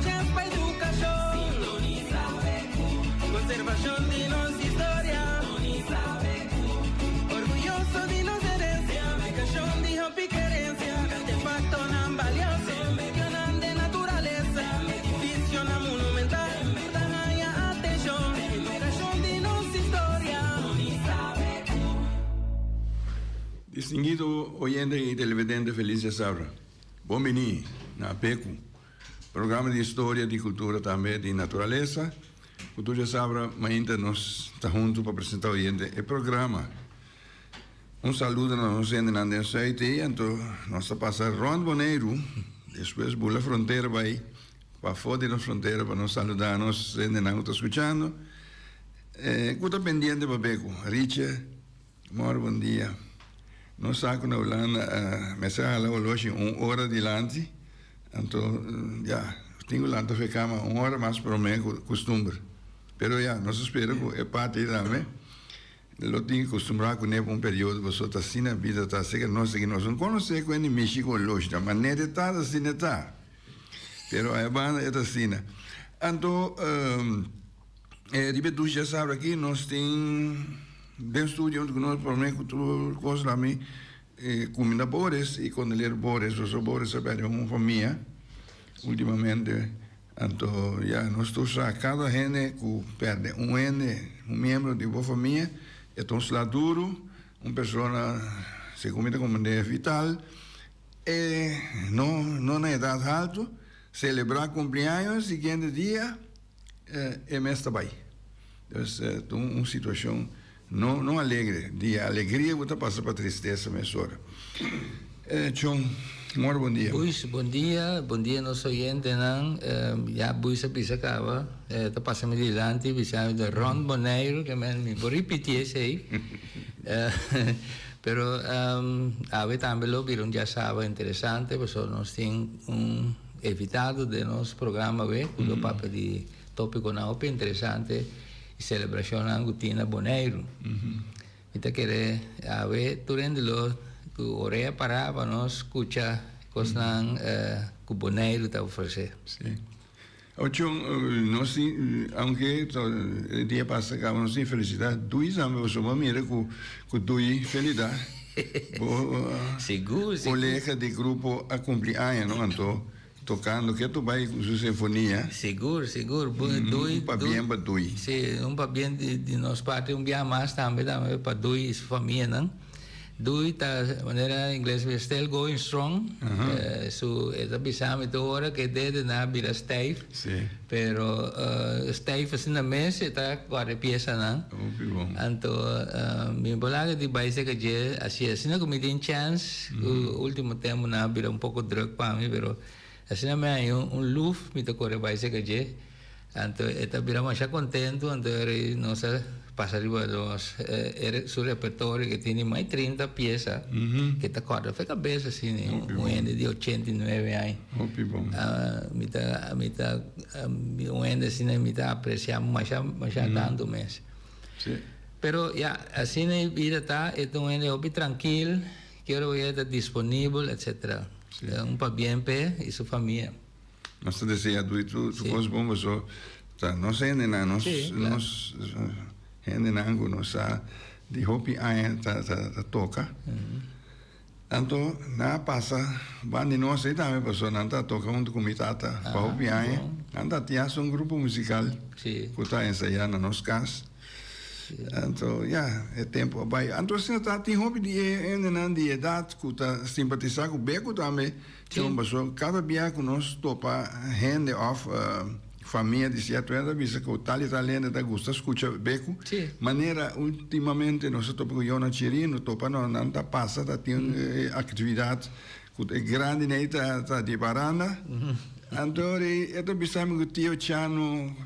Chèns pa edukashon. Sintonisa BQ. Konservashon di nos historia. Sintonisa BQ. Orguyoso di nos herensia. Aplikashon di hopi kerensia. Artefaktonan balioso. Medionan den naturalesa. Edifisionan monumental. Ta haña atenshon. Edukashon di nos historia. Sintonisa BQ. Distinguido oyente y televidente feliz djasabra. Bon bini na Peku, programa di historia, di cultura tambe di naturalesa. Cu tur djasabra mainta nos ta hunto pa presenta oyente e programa. Un saludo na nos hendenan den Zuid ey, anto nos ta pasa rond Boneiru, despues bula frontera bay pafo di nos frontera pa nos saluda nos hendenan cu ta scuchando, cu ta pendiente pa Peku. Riche. Mor bon dia. Nos sa ku na Hulanda mester hala oloshi un ora dilanti, anto ya tin ku lanta for e kama un ora mas promé ku kustumber. Pero ya nos a spera ku e parti ei tambe lo tin ku kustumbrá kuné pa un periodo pasobra ta asina bida ta. Así ke nos aki nos no konosé ku hende mishi ku oloshi ta manera e ta ta asina e ta. Pero aya banda e ta asina. Anto. Riba e dus djasabra aki nos tin den studio huntu ku nos prome ku tur kos la mi kuminda Boris i kondoleer Boris pasobra Boris a perde un famia ultimamente anto ya nos tur sa kada hende ku perde un hende un miembro di bo famia e ta un sla duru un persona segun mi ta komprende vital e no no na edat haltu selebrá kumpleaños siguiente dia. E mes ta bai. Dus ta un situacion no no alegre. Di alegria bo ta pasa pa tristesa mesora. Chon, mor bon dia. Buis, bon dia. Bon dia nos oyentenan. Ya Buis a bisa caba. Ta pasa mi dilanti bisa mi ta rond Boneiru ke men mi por ripiti esey. Pero awe tambe lo bira un diasaba interesante pasobra nos tin un. Evitado den nos programa awe ku lo papia di topikonan hopi interesante i selebrashonnan ku tin na Boneiru. Mi ta kere awe tur hende lo ku orea pará pa nos skucha kosnan ku Boneiru ta ofresé. Sí. Ochon, nos tin, aunke e dia pasa kaba nos tin felisitá Dui tambe pasobra bo a mira ku ku Dui felitá. Bo Sigur, sigur. kolega di grupo a kumpli aña no anto tokando ke tu bai ku su sinfonia. Sigur, sigur. Bu Dui, Un pabien pa Dui. Sí, un pabien di di nos parti un bia mas tambe tambe pa Dui i su famianan. Dui ta manera ingles bisa still going strong. Su e ta bisa mi tur ora ku e dedenan a bira stijf. Pero stijf asina mes e ta kòrda e piesanan. Anto mi por laga di bai serka dje asi asina ku mi tin chèns ku ultimo tempunan a bira un poko drùk pa mi pero asina mi haña un luf mi ta kore bai serka dje. Anto e ta bira masha kontentu, anto e nos a pasa riba nos su repertorio ke tini mai 30 piesa ke ta kòrda fe kabes asina un hende di 89 aña. Hopi bon. Mi ta mi ta un hende asina mi ta apresiá masha masha tantu mes. Si. Pero ya asina e bida ta, e ta un hende hopi trankil, kier ora e ta disponibel etcetera. Un pabien p'e i su famia. Nos ta desea dui tur cos bon paso ta nos hendenan nos nos hendenan cu nos sa di hopi aña ta ta toca anto nan a pasa banda di nos ey tambe paso nan ta toca hunto cu mi tata pa hopi aña nan ta tin hasta un grupo musical cu ta ensaya na nos cas anto ya e tempo a bay anto asina ta tin hopi di e hendenan di edad cu ta simpatisa cu Beco tambe. Tjom, pasobra kada bia ku nos topa hende òf famia di sierto hende ta bisa ku tal i tal hende ta gusta skucha Beku. Manera ultimamente nos a topa ku Yona Chirino, topa no, nan ta pasa ta tin un aktividat ku e grandinan ei ta di baranda. Anto e ta bisa mi ku tio Chano,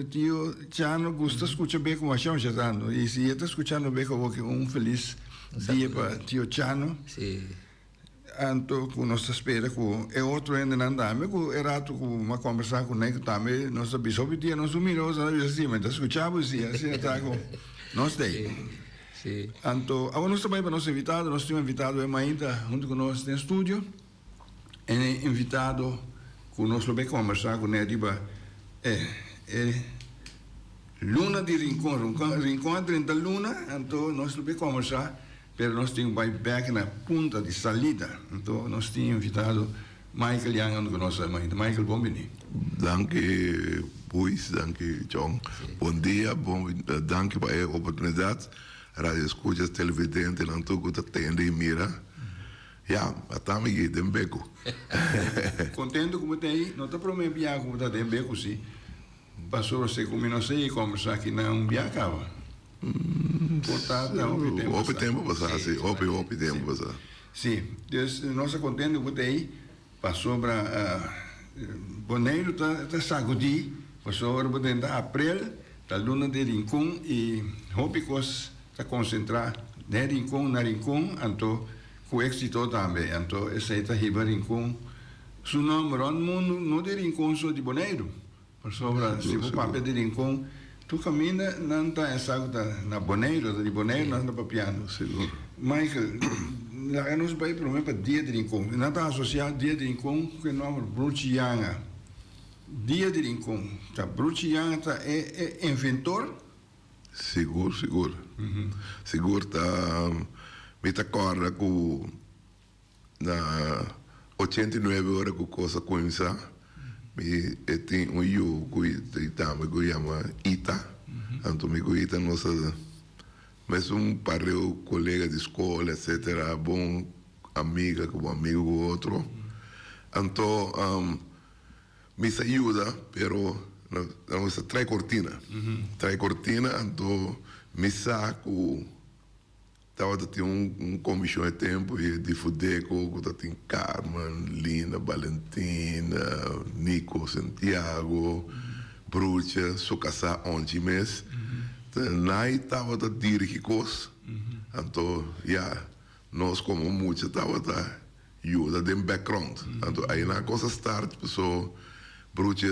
tio Chano gusta skucha Beku masha masha tantu. I si e ta skuchando Beku awor ke un felis dia pa tio Chano. Anto ku nos ta spera ku e otro hendenan tambe ku e rato ku mi a kombersá ku nan tambe nos ta bisa hopi dia nos no mira nos a bisa si mi ta skucha bo si asina ta ku nos ta ei. Anto awor nos ta bai pa nos invitado nos tin un invitado e mainta huntu ku nos den studio e invitado. ku nos lo bay kombersá kuné riba e e luna di Rincon. Rincon Rincon a drenta luna, anto nos lo bay kombersá, pero nos tin ku bay bèk na punta di salida. Anto nos tin invitado Michael Janga ku nos mainta. Michael, bon bini. Danki Buis, danki John. Bon dia, bon danki pa e oportunidat. Radio escuchas, televidentenan tur ku ta tende i mira. Ya, ata mi aki den beku. Contento cu bo ta ei, no ta prome bia cu bo ta den beku si. Pasobra segun mi no sa e combersa aki na un bia caba. Por ta ta hopi tempo Hopi tempo pasa si, hopi hopi tempo pasa. Si, dus nos ta contento cu bo ta ei pasobra Boneiru ta ta sagudi pasobra bo den ta aprel ta luna di Rincon y hopi cos ta concentra den Rincon na Rincon anto cu exito tambe anto esey ta hiba Rincon su nomber rond mundo no di Rincon so di Boneiru pasobra si bo papia di Rincon tur caminda nan ta esa cu ta na Boneiru ta di Boneiru nan ta papiando. Michael laga nos bay prome pa dia di Rincon nan ta asocia dia di Rincon cu e nomber Bruchi Yanga dia di Rincon ta Bruchi Yanga ta e e inventor. Sigur, sigur. Sigur ta, mi ta kòrda ku na ochenta i nuebe ora ku kos a kuminsá, mi e tin un yu ku tambe ku yama Ita. Anto mi ku Ita nos a mesun pareu kolega di skol etsetera, bon amiga ku bon amigu ku otro. Anto Mi sa yuda pero nan mester trae cortina. Trae cortina anto mi sa cu tabata tin un comision e tempo y di Fudeco cu ta tin Carmen, Lina, Valentina, Nico, Santiago, Bruce, su casa Onchi mes. Nan tabata dirigi cos anto ya nos como mucha tabata yuda den background. Anto ayina cos a start paso Bruce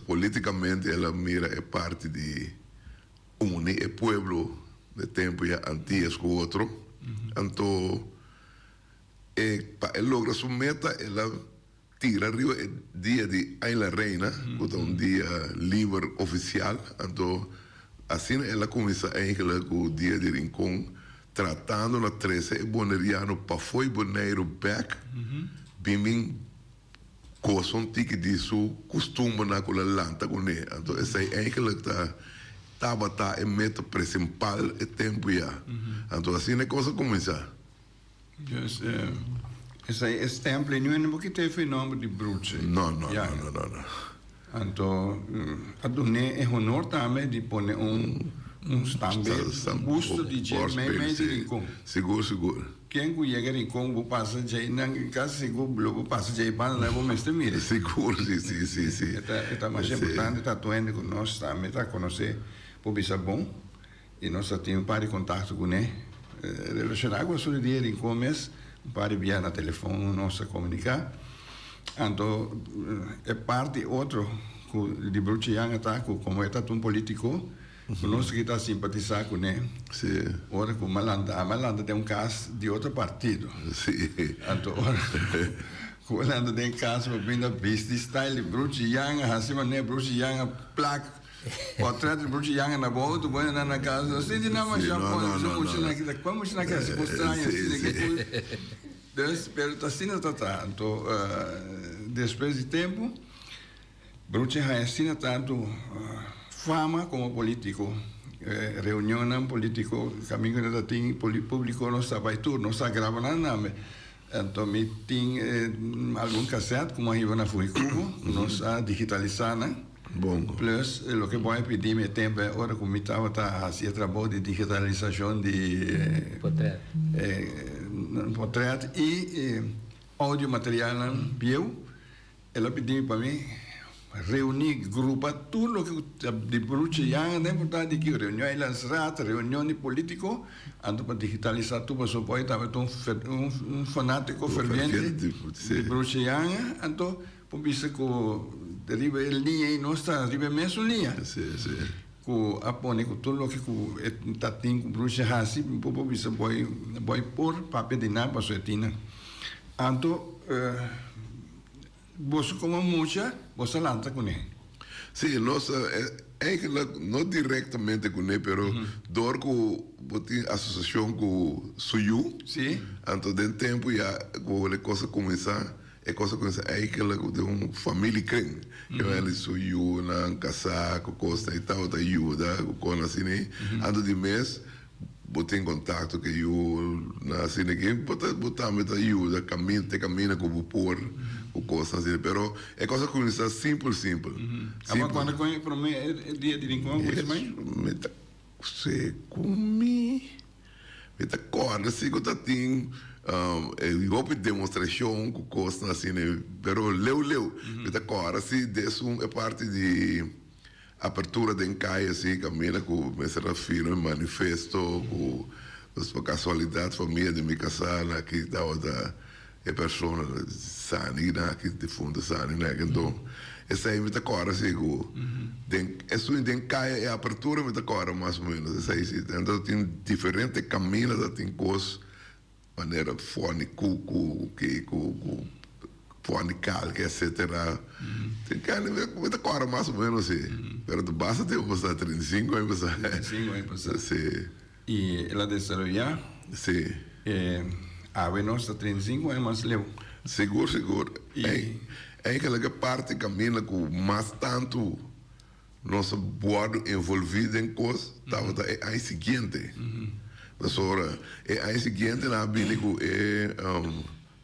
politicamente el a mira e parti di uni e pueblo de tempo ya Antillas cu otro. Anto e pa e logra su meta el a tira riba e dia di Aña la Reina cu ta un dia liber oficial. Anto asina el a cuminsa eigenlijk cu dia di Rincon tratando na trece e Boneriano pafó y Boneiru bek bin bin goza un tiki di su custumbernan cu el a lanta cune. Anto esey eigenlijk ta tabata e meta principal e tempo ya. Anto asina e cos a cuminsa. Dus esei e stempel ei no bo kita efe e nomber di Broertje. No, no, no, no, no, no. Anto a dun'é e honor tambe di pone un un standbeeld, un busto di dje mei mei di Rincon. Sigur, sigur. Ken ku yega Rincon bo pasa djei nan kasi sigur lo bo pasa djei banda nan bo mester mira. Sigur, si, si, si, si. E ta e ta masha importante ta tuende ku nos tambe ta konosé por bisa bon. I nos a tin un par di kontakto kuné relashoná ku asuntu di Rincon mes. Un par di bia na telefon nos a komuniká. Anto e parti otro ku di Bruce Janga ta ku komo e ta un polítiko ku nos aki ta simpatisá kuné. Ora ku mi a lanta, ami a lanta den un kas di otro partido. Anto ora ku mi a lanta den kas mi a bini a bisti style di Bruce Janga, hasi manera Bruce Janga plak. Portret di Bruce Janga na bo auto, bo na na casa, no sinti nada masha no, no, no, mucha na kita, kwa mucha na kita, si straño, si ke ku. Dus, pero ta asina ta ta. Anto, despues di tempo, Bruce haña asina tantu fama komo politiko, reunionnan politiko, kaminda ku ta tin publiko nos ta bai tur, nos ta graba nan tambe. Anto mi tin algun cassette cu mi a hiba na Fujicubo, cu nos a digitalisa nan. Bon. Plus loke bo a pidi mi e tempo e ora cu mi tabata haci e trabou di digitalisacion di Portret. Portret y audio materialnan bieu. El a pidi mi pa mi reuní, grupa tur loke ku ta di Bruce Janga, no importá di ki, reunion eilandsraad, reunion di polítiko, anto pa digitalisá tur pasobra bo tabata un fanátiko ferviente di Bruce Janga, anto por bisa ku riba e liña ei nos ta riba e mesun liña ku a pone ku tur loke ku e ta tin ku Bruce hasi, mi por bisa bo por papia di nan pasobra e tin nan. Anto. Boso komo mucha, boso a lanta kuné? Sí, nos eigenlijk no directamente kuné, pero dor ku bo tin asosiashon ku su yu, anto den tempu ya ku e kos a kuminsá, e kos a kuminsá eigenlijk den un familiekring. Kende su yunan kasá ku kosnan i tabata yuda ku kosnan asina, anto di mes Bo tin kontakto ku e yu nan asina ki bo ta bo tambe ta yuda kaminda te kaminda ku bo por ku kosnan asina pero e kos a kuminsá simpel simpel. Aba kuando ku e promé dia di Rincon ku esmai? Mi ta se ku mi mi ta kòrda si ku ta tin e hopi demostrashon ku kosnan asina pero leu leu mi ta kòrda si desun e parti di. Apertura den kaya si kaminda ku mester a firma e manifesto ku pues pa kasualidat famia di mi kasá na aki tabata e persona Sani na aki difunto Sani na aki enton esei mi ta kòrda si ku den esun den kaya e apertura mi ta kòrda mas o menos esei si enton tin diferente kaminda ta tin kos Manera fòni kuku ku ku fòni kalki etcetera. Tin kende mi ta kòrda mas o menos si. Pero ta basta tempu pasá, 35 aña pasá. 35 aña pasá. Si. I el a desaroyá. Si. Awe nos ta 35 aña mas leu. Sigur, sigur. I. Eigenlijk e parti kaminda ku mas tantu Nos a wòrdu envolví den kos tabata e aña siguiente. Pasobra e aña siguiente nan a bini ku e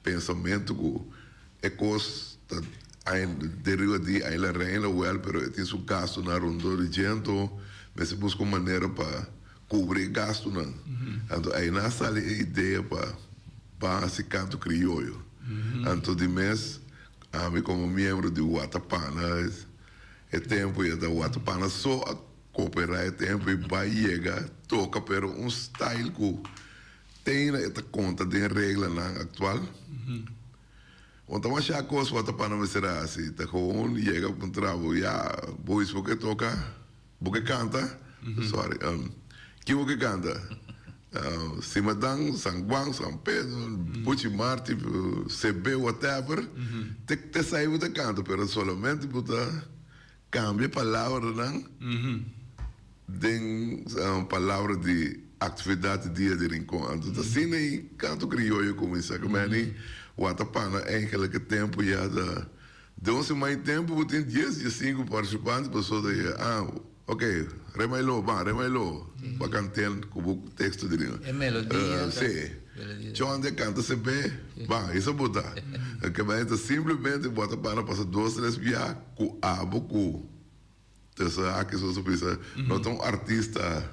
pensamentu ku e kos ta deriba di aña la reina wèl pero e tin su gastunan rondó di djento mester buska un manera pa kubri e gastunan. Anto einan a sali e idea pa ban hasi kanto krioyo. Anto di mes ami komo miembro di Watapana E tempu ya ta wak pana so a koperá e tempu i bai yega toka pero un style ku teina e ta konta den reglanan aktual. Bo ta masha kos watapana mester a hasi ta gewoon yega puntra bo ya boys bo ke toka bo ke kanta sorry ki bo ke kanta Simadan, San Juan, San Pedro, Buchi Marti, CB, whatever, te te esai bo ta canta, pero solamente bo ta cambia palabranan den palabra di actividad di dia di Rincon. Anto ta asina e canto crioyo cuminsa. Cu meni Watapana eigenlijk e tempo ya ta den un siman y tempo bo tin dies, diescinco participante pasobra ta ah. Ok, rema e lo, ban, rema e lo. Bo a kantel ku bo teksto di riba. E melodia ta. Si. Chon di a kanta sebe, ban, esei bo ta. Ke bai ta simplemente bo ta para pasa dos tres bia ku abo ku tussen haakjes nos ta bisa, no ta un artista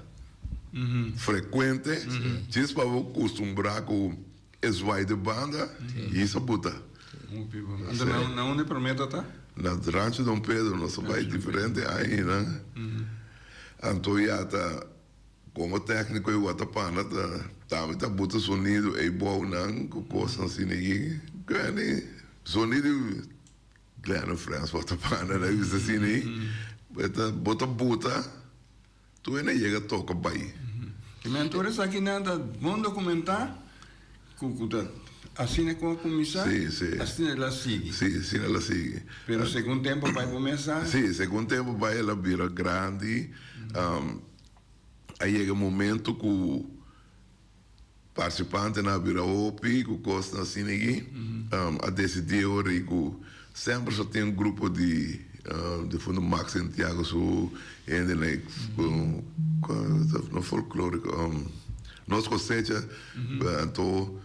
frekuente, djis pa bo kustumbrá ku e zwaai di banda i esei bo ta. Anto na unda e promé ta ta? Na Rancho Don Pedro nos a bai diferente añanan. Anto ya ta komo tékniko i watapana ta tambe ta buta sonido ei bou nan ku kosnan asina ei. Granny sonido Glenn Frans watapana nan bisa asina ei. Bo ta buta Tur hende yega toka bai. E mentor esakinan ta bon dokumentá ku ku ta asina ku a kuminsá, asina el a sigui. Sí, asina el a sigui. Pero segun tempu bai bo mes sa. Sí, segun tempu bai el a bira grandi. A yega momento ku partisipantenan a bira hopi ku kosnan asina aki. A desidí ora ei ku semper sa tin un grupo di difunto Max Santiago su hendenan no folkloriko Nos Cosecha anto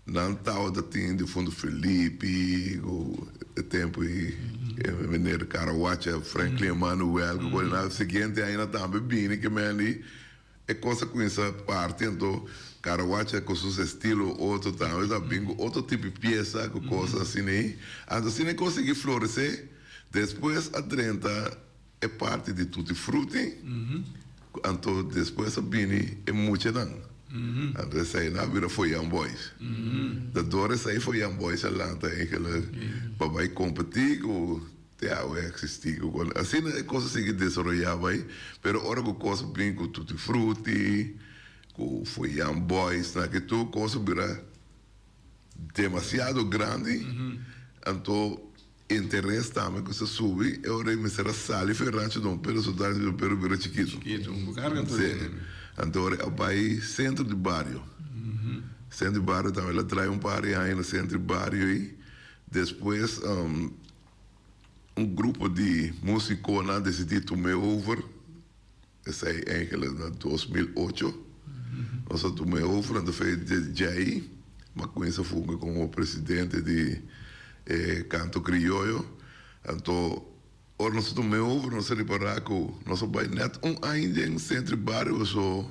nan tabata tin difunto Felipe ku e tempu ei meneer Carawacha Franklin Emanuel ku nan siguiente aña nan tambe bini ke men di E kos a kuminsá parti anto Karawacha ku sus estilo otro tambe ta bin ku otro tipo di piesa ku kos asina ei. Anto asina e kos sigui floresé. Despues a drenta e parti di Tutti Frutti anto despues a bini e muchanan. Anto esei nan a bira Foyan Boys. Ta dor esei Foyan Boys a lanta eigenlijk pa bai kompetí ku Te awe a existi cu con asina e cos a sigui desaroya bay, pero ora cu cos a bin cu tutti frutti, cu Foyan Boys na ki tur cos a bira demasiado grandi, anto Interes tambe ku sa subi, e ora ei mester a sali for e Rancho Don Pedro, so Rancho Don Pedro bira chikitu. Chikitu, un carga tur Sí. hende. Anto ora a bai Centro di Bario. Centro di Bario tambe el a trae un par di aña na Centro di Bario ei. Despues un grupo di musiconan a decidi tum'é over. Esei eigenlijk na 2008. Nos a tum'é over, anto fe di djei m'a cuminsa fungi como presidente di e Canto Crioyo. Anto ora nos a tum'é over nos a ripara cu nos a bai net un aña den Centro di Bario paso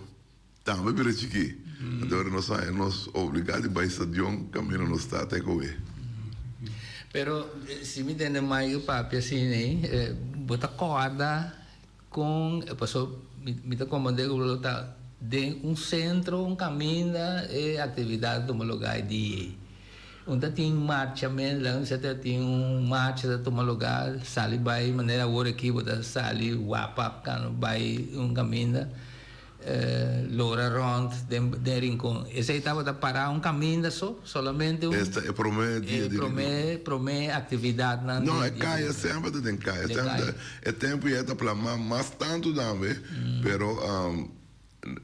tambe bira chikí. Anto ora nos haña nos obligá di bai stadion caminda nos ta te cu e. Pero si mi tende Mike papia asina ei, bo ta corda Con e paso mi ta comprende cu lo ta den un centro, un caminda e actividad ta tuma lugar e dia ey. Un ta tin marchamen, laga mi ta tin un marcha ta tuma lugar, sali bay manera awor aki bo ta sali wapa cano bay un caminda. Lora rond den den Rincon. Esei tabata para un caminda so, solamente un. Esta e prome dia di Rincon. E prome prome actividadnan No, e caya semper ta den caya. Den caya. E tempo ya ta plama mas tanto tambe, pero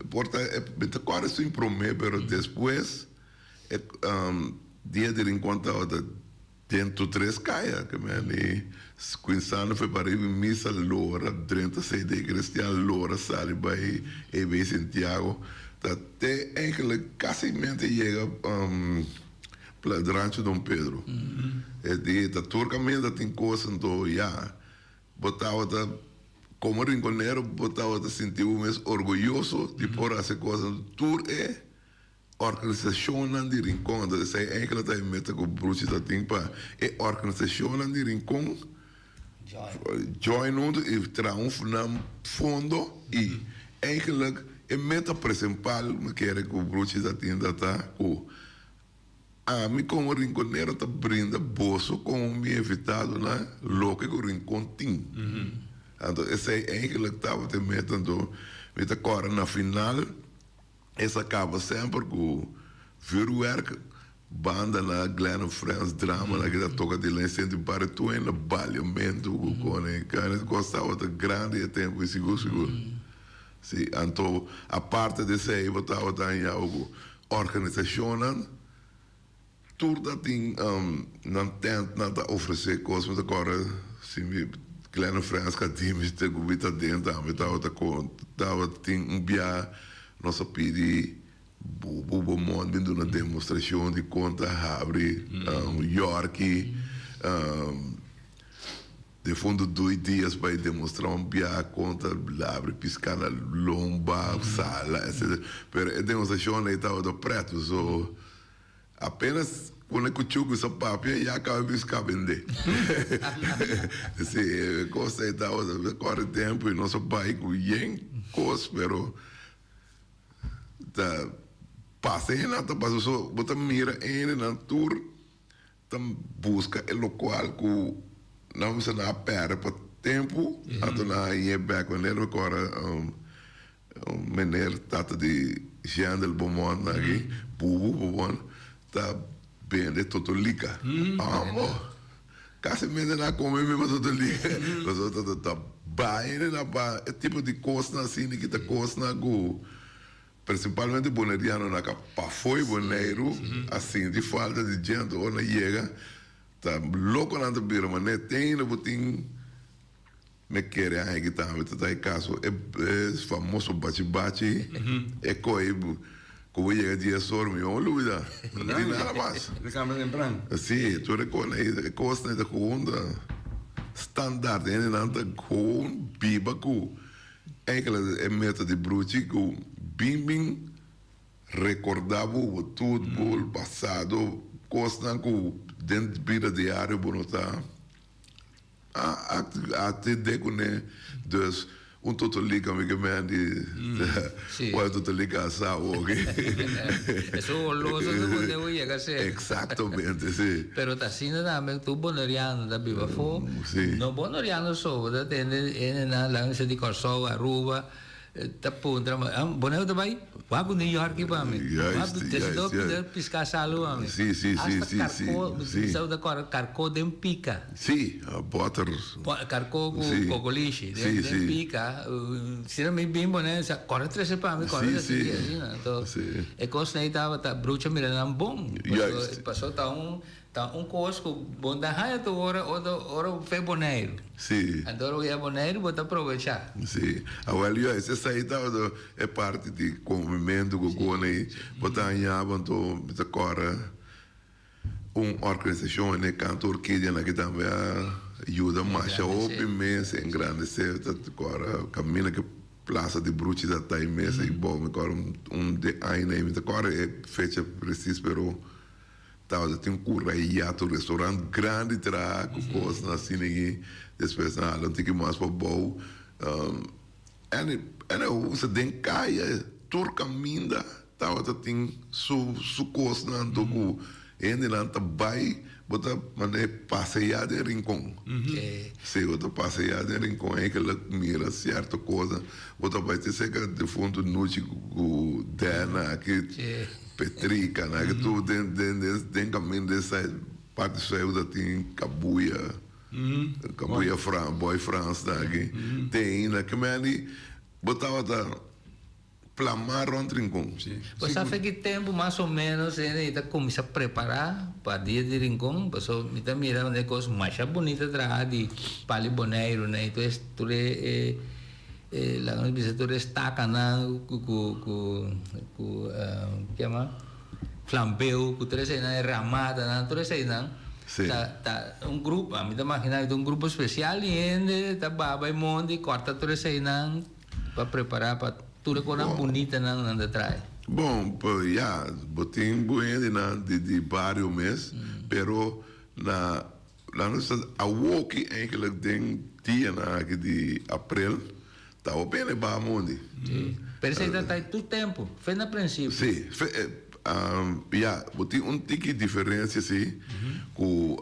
por ta mi ta corda esun prome, pero despues e dia di Rincon tabata Den tur tres kaya ke men di Quinsano foi pariba i misa lora drenta CD Cristian lora sali bai EB Santiago ta te eigenlijk kasi mente yega Rancho Don Pedro e di ta tur kaminda tin kos anto ya bo tabata komo rinconero bo tabata sinti bo mes orguyoso di por hasi kos tur e Organisashonnan di Rincon, anto esei eigenlijk ta e meta ku Bruchi ta tin pa e organisashonnan di Rincon join huntu i traha un nan fondo i eigenlijk e meta principal mi kere ku Bruchi ta tin ta ta ku ami komo rinconero ta brinda boso komo mi invitadonan loke ku Rincon tin. Anto esei eigenlijk tabata e meta anto mi ta kòrda na final. Es a caba semper cu vuurwerk, banda na Glen and Friends, drama na kita toca di lens senti bare tuenda baliamento cu cone cane cos tabata grandi e tempo y sigur sigur. Si, anto aparte di esey bo tabata haña cu organisacionnan Tur ta tin nan tent nan ta ofrece cos mi ta corda si mi Glenn Frans ka di mi te cu mi ta den tambe tabata con tabata tin un bia nos a pidi Bubu Beaumont bin duna demostracion di con ta habri Yorkie Defunto Dui Dias bai demostra un bia con ta labri pisca na lomba sala etc pero e demostracion ey tabata preto so Apenas pone cuchu cu sa papia ya caba busca bende. Si, e cos ey tabata corre tempo y nos a bay cu yen cos pero ta pasa e nan ta pasa so bo ta mira hendenan tur ta busca e locual cu nan bisa nan a perde pa tempo anto nan a hañ'e bek wanneer mi corda. Un meneer tata di Jean del Beaumont aki, Bubu Beaumont, ta bende totolika. Amo! Kasi mende na come mi totolika. Pasobra ta ta baile na ba e tipo di cosnan asina ki ta cosnan cu principalmente Bonerianonan ka pafoi Boneiru a sinti falta di djente ora nan yega ta loco nan ta bira manera te bo tin. Me kere haña ki tambe ta ta e kaso e famoso bachi bachi e koe ku bo yega dies or mi no lubida no tin nada mas. Te kambia tempran. Si tur e kos e kosnan ta gewoon ta standaard hendenan ta gewoon biba ku enkele e meta di bruchi ku bin bin rekorda bo bo tur bo pasado kosnan ku den bida diario bo no ta. A atendé kuné. Dus un totolika mi ke men di wou totolika a sa awor. Esun goloso su ku debo yega ser. Exactamente si. Pero ta asina tambe tur boneriano ta biba afó. No boneriano so bo ta tende hendenan laga mi bisa di Kòrsou, Aruba. Ta puntra mi, ah, Boneiru ta bai? Wak ku New York pa mi. Juist, Wak juist, ku juist. piská salu pa mi. Si, si, si, Hasta si, si, karkó, si. mi sa ta karkó den pika. Si, bòter. Karkó ku Si. kokolishi, Si, den si. pika. Si mi bin Boneiru, sa kòrda trese pa mi, kòrda Si, trese si. mi, asina. Anto, Si. e kosnan ei tabata brucha mira nan bon. Juist. Paso ta un Ta un kos ku bo ta haña tur ora ora bo fe Boneiru. Sí. Anto ora bo yega Boneiru bo ta probechá. Sí. Awel yo esei tabata e parti di komementu ku kone ei. Bo ta haña bo anto mi ta kòrda un organisashon e Kanto Orkidia nan ki tambe a yuda masha hopi mes engrandesé. Ta kòrda kaminda ku Plaza di Bruchi ta ta ei mes ei bou. Mi kòrda un de aña ei mi ta kòrda e fecha presis pero. Tabata tin un rayatu restaurant grandi traha ku kosnan asina aki. Despues nan hala un tiki mas pa bou. Ene ene usa den kaya tur kaminda tabata tin su su kosnan anto ku hendenan ta bai bo ta manera pasea den Rincon. Si bo ta pasea den Rincon eigenlijk mira sierto kosnan. Bo ta bai te serka defuntu Nuchi ku Dena aki. Petrica na ke tur den den den kaminda den side parti suiw ta tin kabuya kabuya fran boy frans na aki te ainda ke meni bo tabata plama rond rincon. Bo sa fe ki tempu mas o menos hende ta kuminsá prepará pa dia di Rincon? Pasobra mi ta mira manera kos masha bunita traha di Pali Boneiru na tur e E laga nos bisa tur e stakanan ku ku ku ku kiama flambeu ku tur eseinan e ramadanan tur eseinan Sí. ta ta un grupo ami ta magina ta un grupo spesial di hende ta baba e mondi kòrta tur eseinan pa prepará pa tur e konan bunitanan nan ta trae. Bon, ya, bo tin bo hendenan di di bario mes, pero na Nan nos ta awoki eigenlijk den dianan aki di april ta hopi hende baha mondi. Sí. Pero esei ta ta tur tempu, fe na prinsipio. Sí, fe ya, bo tin un tiki diferencia si ku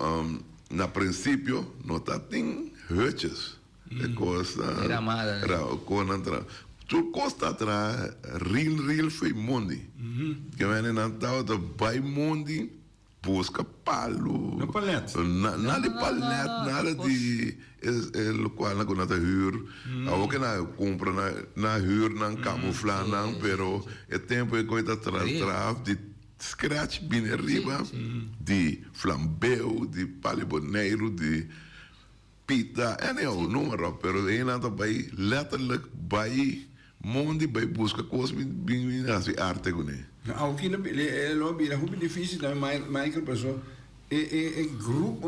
na prinsipio no ta tin hutjes, e kosnan, Ramada. konan tra, tur kos ta traha ril ril fo'i mondi. Ke mende nan tabata bai mondi. Busca palu. No palet. Nada di palet, nada di e locualnan cu nan ta huur. Awor cu nan a cumpra nan a huur nan, camufla nan, pero e tempo e coy ta traha di scratch bini ariba, di flambeu, di pali Boneiru, di pita, anyhow, noem maar op. Pero einan ta bay letterlijk bay mondi bay busca cos bin bin haci arte cune. No, aunke lo e lo bira hopi dificil tambe Michael paso e e e grupo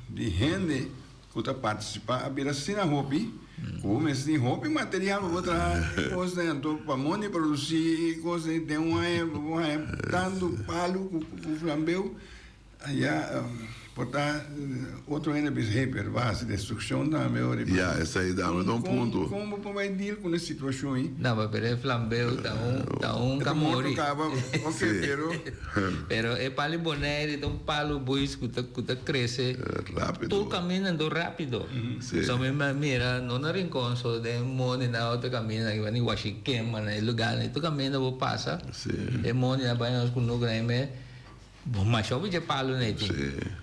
di hende cu ta participa a bira asina hopi cu bo mester tin hopi material pa bo traha e cosnan anto pa mondi produci e cosnan den un aña bo haña tanto palu cu flambeu. Ya por ta otro hende bisa, hey, pero bo a hasi destrukshon tambe ora. Ya, esei tambe ta un punto. Kon bo por bai deal ku e situashon ei? No, pero e flambeu ta un, ta un E ta morto kamori. kaba, ok, pero. Pero e palu Bonaire ta un palu buis ku ta, ku ta krese Rápido. tur kaminda anto rápido. Sí. So mi a mira, no na Rincon so, den mondi na otro kaminda, ni Washiquema, na e lugarnan, tur kaminda bo pasa, Sí. e mondi na bai nos kunuku na e Bo masha hopi dje palu na e tin.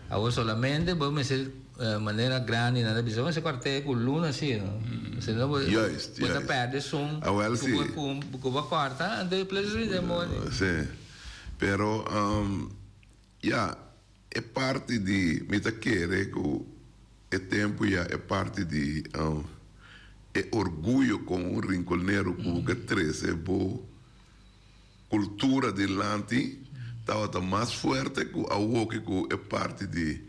Awor solamente bo mester manera grandi nan ta bisa bo mester kòrt'é ku luna si no. Si no bo Juist, bo ta juist. pèrdè esun Awel ku si. bo ku bo kòrta anto e ples rin den mondi. Si. Pero ya e parti di mi ta kere ku e tempu ya e parti di e orguyo kon un rinkonero ku bo ke trese bo Cultura dilanti tabata mas fuerte cu awoki cu e parti di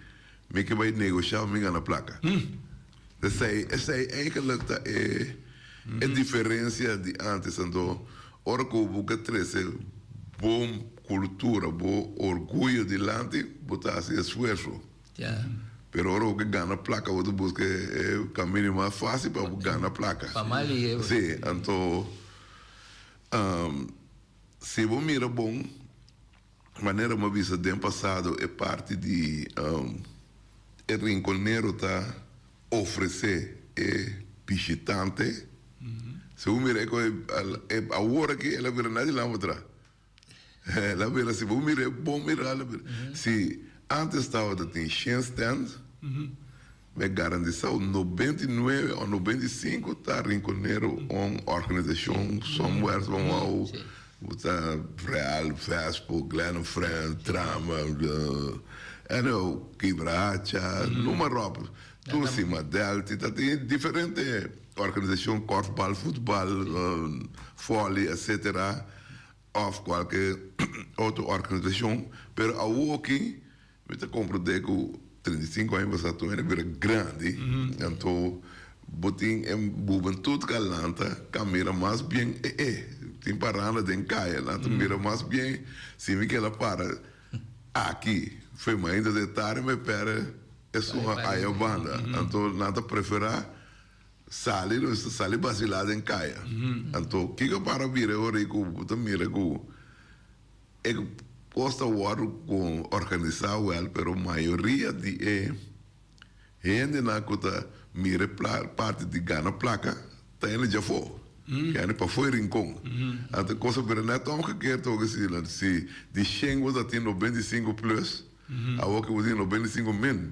mi ke bay negosha mi gana placa. Esey esey eigenlijk ta e e diferencia di antes. Anto ora cu bo ke trece bo cultura, bo orguyo dilanti bo ta haci esfuerzo. Pero ora bo ke gana placa bo ta busca e camino mas facil pa bo gana placa. Pa mas lihe. Si, anto. Si bo mira bon, manera bo a bisa den pasado e parti di e rinconero ta ofrece e bishitante. Si bo mira e ko e awor aki el a bira na di lama tra. El a bira si bo mira e bon mira el a bira. Si antes tabata tin shen stand mi a garantisa bo 99 o 95 ta Rinconero un organisacion somewhere somehow bo ta Real, Vespo, Glen and Friends, Trama, anyhow Kibrahacha, noem maar op. Tur sima Delti ta tin diferente organisacion korfbal, futbal, volley etcetera of cualke otro organisacion pero awoki mi ta comprende cu 35 aña pasa tur hende bira grandi anto bo tin e hubentud cu a lanta ca mira mas bien e e tin paranda den caya nan ta mira mas bien si mi keda para aki fe mainta de tarde mi perde esun aya banda anto nan ta prefera Sali nos ta sali basilá den kaya. Anto kiko para bira e ora ei ku bo ta mira ku e kos ta wòrdu ku organisá wèl pero mayoria di e hendenan ku ta mira e parti di gana plaka ta hende djafó, hende pafó e Rincon. Anto e kos a bira nèt omgekeerd oke si si di shen bo ta tin 95 plus awor ke bo tin 95 min.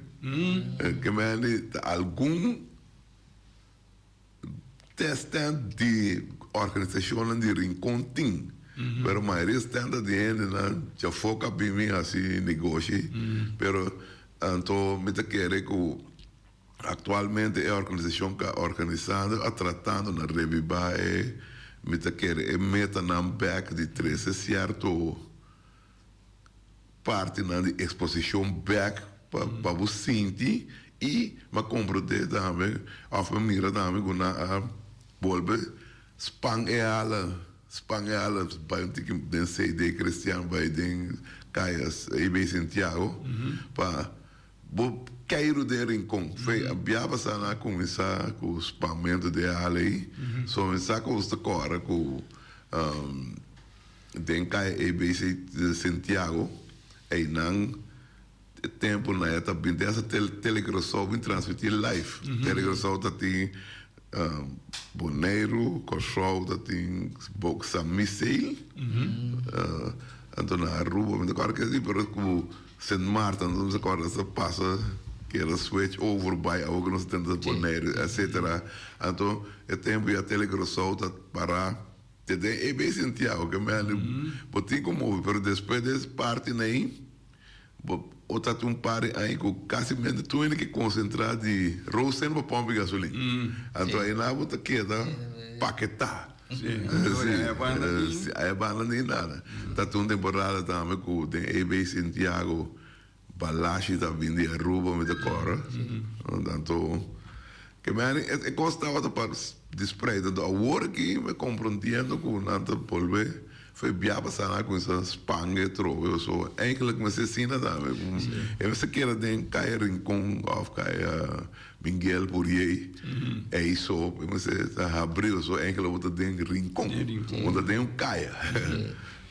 Ke mende ta algun Tèstènt di organisashonnan di Rincon tin, pero mayoria stènt ta di hendenan djafó ka bin bin hasi negoshi. Pero anto mi ta kere ku aktualmente e organisashon ku a organisando a tratando na rebibá e mi ta kere e metanan bèk di trese sierto partinan di eksposishon bèk pa pa bo sinti i m'a komprondé tambe òf m'a mira tambe ku nan a bolbe span e hala span e hala bai un tiki den CD Cristian bai den Kaya EB Santiago pa bo keiru den Rincon. Fe a bia pasá nan a kuminsá ku spanmentu di e hala ei so mi sa ku ta kòrda ku. Den kaya ABC di Santiago, einan e tempu nan ya ta bin den esa Tele Curaçao bin transmití live. Tele Curaçao ta tin Boneiru, Kòrsou ta tin San Misael, anto na Aruba mi ta kòrda ke si pero ku Sint Maarten anto mi ta kòrda sa pasa keda switch over bai awor ku nos ta tenta Boneiru etcetera. Anto e tempu ya Tele Curaçao ta para. Te den e bay Santiago ke mende bo tin ku move pero despues di es parti nei bo o ta tin un par di aña ku kasi mente tur hende ke konsentra di roosten pa pompi gasolin anto ayinan bo ta keda paketá si aya banda ni nada ta tin un temporada tambe ku den e bay Santiago Balashi ta bin di Aruba mi ta kòrda. Anto ke meni e kos tabata pa disprei. Anto awor aki mi komprondiendo ku nan ta bolbe for e bia pasá nan a kuminsá spange atrobe pasobra eigentlik mester asina tambe. E mester keda den Kaya Rincon òf Kaya Miguel Pourier ei so e mester ta habri pasobra eigentlik bo ta den Rincon, bo ta den un kaya.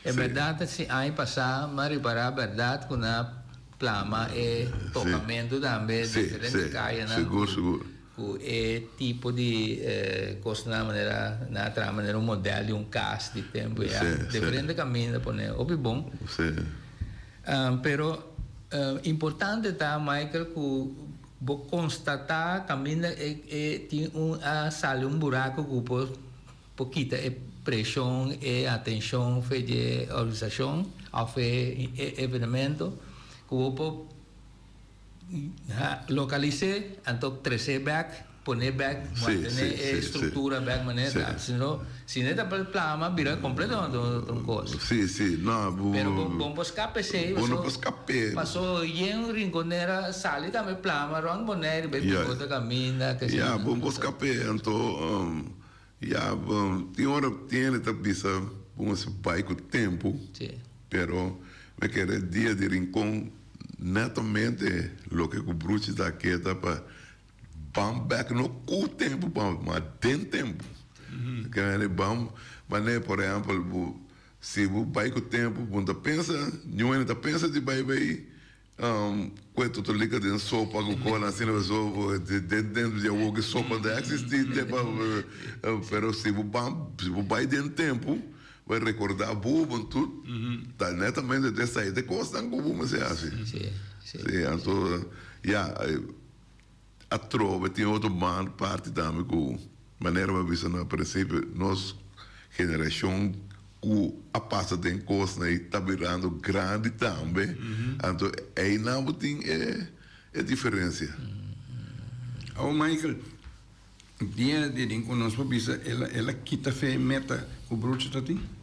E bèrdat ta si aña pasá m'a ripará bèrdat ku nan a plama e tokamentu tambe diferente kayanan ku e tipo di kosnan manera nan a traha manera un modèl di un kas di tempu ya diferente kaminda pone hopi bon. Pero importante ta Michael ku bo konstatá kaminda e tin un a sali un buraku ku por Por kita e preshon, e atenshon fe dje organisashon òf e evenemento ku bo por lokalis'é anto tres'é bèk, pon'é bèk, mantené e struktura bèk manera ta. Si no, si no e ta plama bira kompletamente otro kos. Pero bo no por skapa esei paso yen rinkonera sali tambe plama rònt Boneiru bai bin otro kaminda. Ya, bo no por skap'é anto. Ya, bon, tin ora tin hende ta bisa ku mester bai ku tempu, pero mi kere dia di Rincon netamente loke ku Bruchi ta keda pa ban bek, no ku tempu ban, ma den tempu. Ke hende ban manera por ehempel bo si bo bai ku tempu bo no ta pensa, niun hende ta pensa di bai bai. Kue totolika den sopa ku kona asina paso den tempu di awor ku sopa no ta eksistí te pa pero si bo ban si bo bai den tempu bo a rekordá bo hubentud ta netamente ta esei ta e kosnan ku bo mester hasi. Sí anto ya atrobe tin otro banda parti tambe ku manera bo a bisa na prinsipio nos generashon ku a pasa den kosnan ei ta birando grandi tambe anto einan bo tin e diferensia. Awor Michael, dia di den ku nos por bisa el a kita fe e meta ku Brucho ta tin?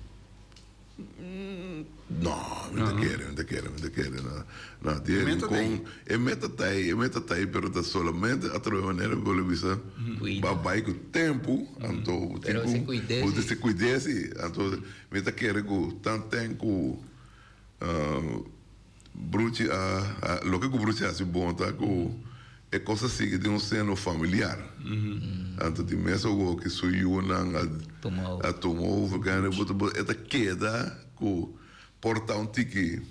No, mi ta kere, mi ta kere, mi ta kere. No, no, di e rincon, e meta ta ei, e meta ta ei, pero ta solamente a trabes manera ku lo bisa Kuida. ba bai ku tempu, anto bo tin Pero ku, se kuid'é bo tin si. se kuid'é si. Anto mi ta kere ku tanten ku Bruchi a, a, loke ku Bruchi a hasi bon ta ku e kos a sigui den un seno familiar. Anto di mes awor ki su yunan a Tuma over. a tuma over, kende bo ta bo e ta keda ku por ta un tiki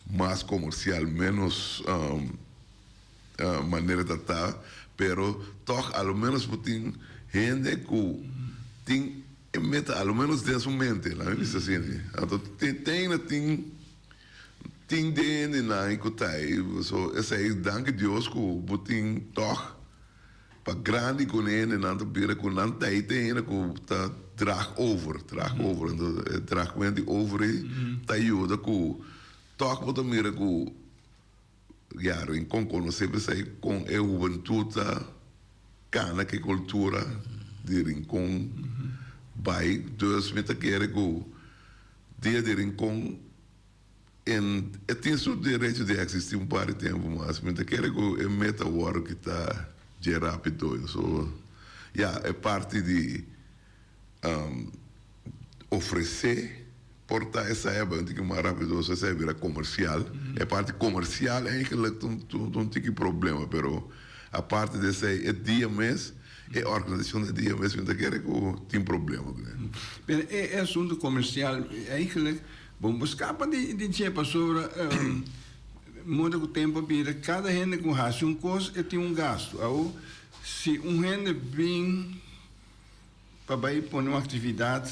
mas komersial, ménos manera ta ta, pero tòg a lo ménos bo tin hende ku tin e meta a lo ménos den su mente, laga mi bisa asina. Anto te ainda tin. Tin den hendenan ei ku ta ei, so esei danki Dios ku bo tin tòg pa grandi ku e hendenan ta bira ku nan ta ei te hende ku ta draag over, draag over, anto e draagment di over ei ta yuda ku tòg bo ta mira ku ya Rincon konosé p'esei kon e hubentut ta kana ku e kultura di Rincon bai, dus mi ta kere ku Dia di Rincon en e tin su derecho di existi un par di tempo mas. Mi ta kere cu e meta worde kita dje rapido. So ya e parti di ofrece por ta esai a bai un tiki mas rapido so esai a bira comercial. E parti comercial eigenlijk ta un tiki problema pero aparte di esai e dia mes. E organisacion di dia mes mi ta kere cu tin problema cu ne. Pero e asunto comercial eigenlijk bo no por scapa di dje pasobra moda cu tempo a bira cada hende cu haci un cos e tin un gasto. Awor si un hende bin pa bay pone un actividad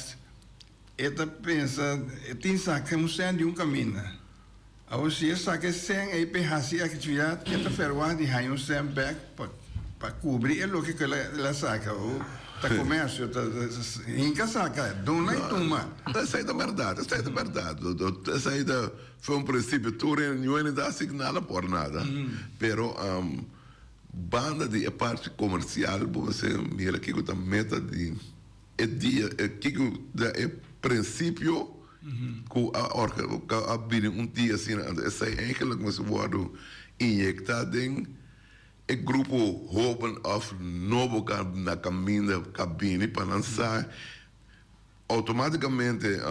e ta pensa e tin saca un cent di un caminda. Awor si e saca e cen ei p'e haci e actividad e ta ferwagt di haña un cen bek pa pa cubri e loke cu el a saca. Awor ta comercio ta hinca saca, duna y tuma. Esei ta berdad, esei ta berdad. Esei ta fue un principio tur hende niun hende ta haci nada por nada. Pero banda di e parti comercial bo mester mira kico ta meta di e dia, kico ta e principio. Ku a orga ku a bini un dia asina anto esei eigenlijk mester wòrdu inyekta den e grupo hoben òf nobo ka na kaminda ka bini pa nan sa outomatikamente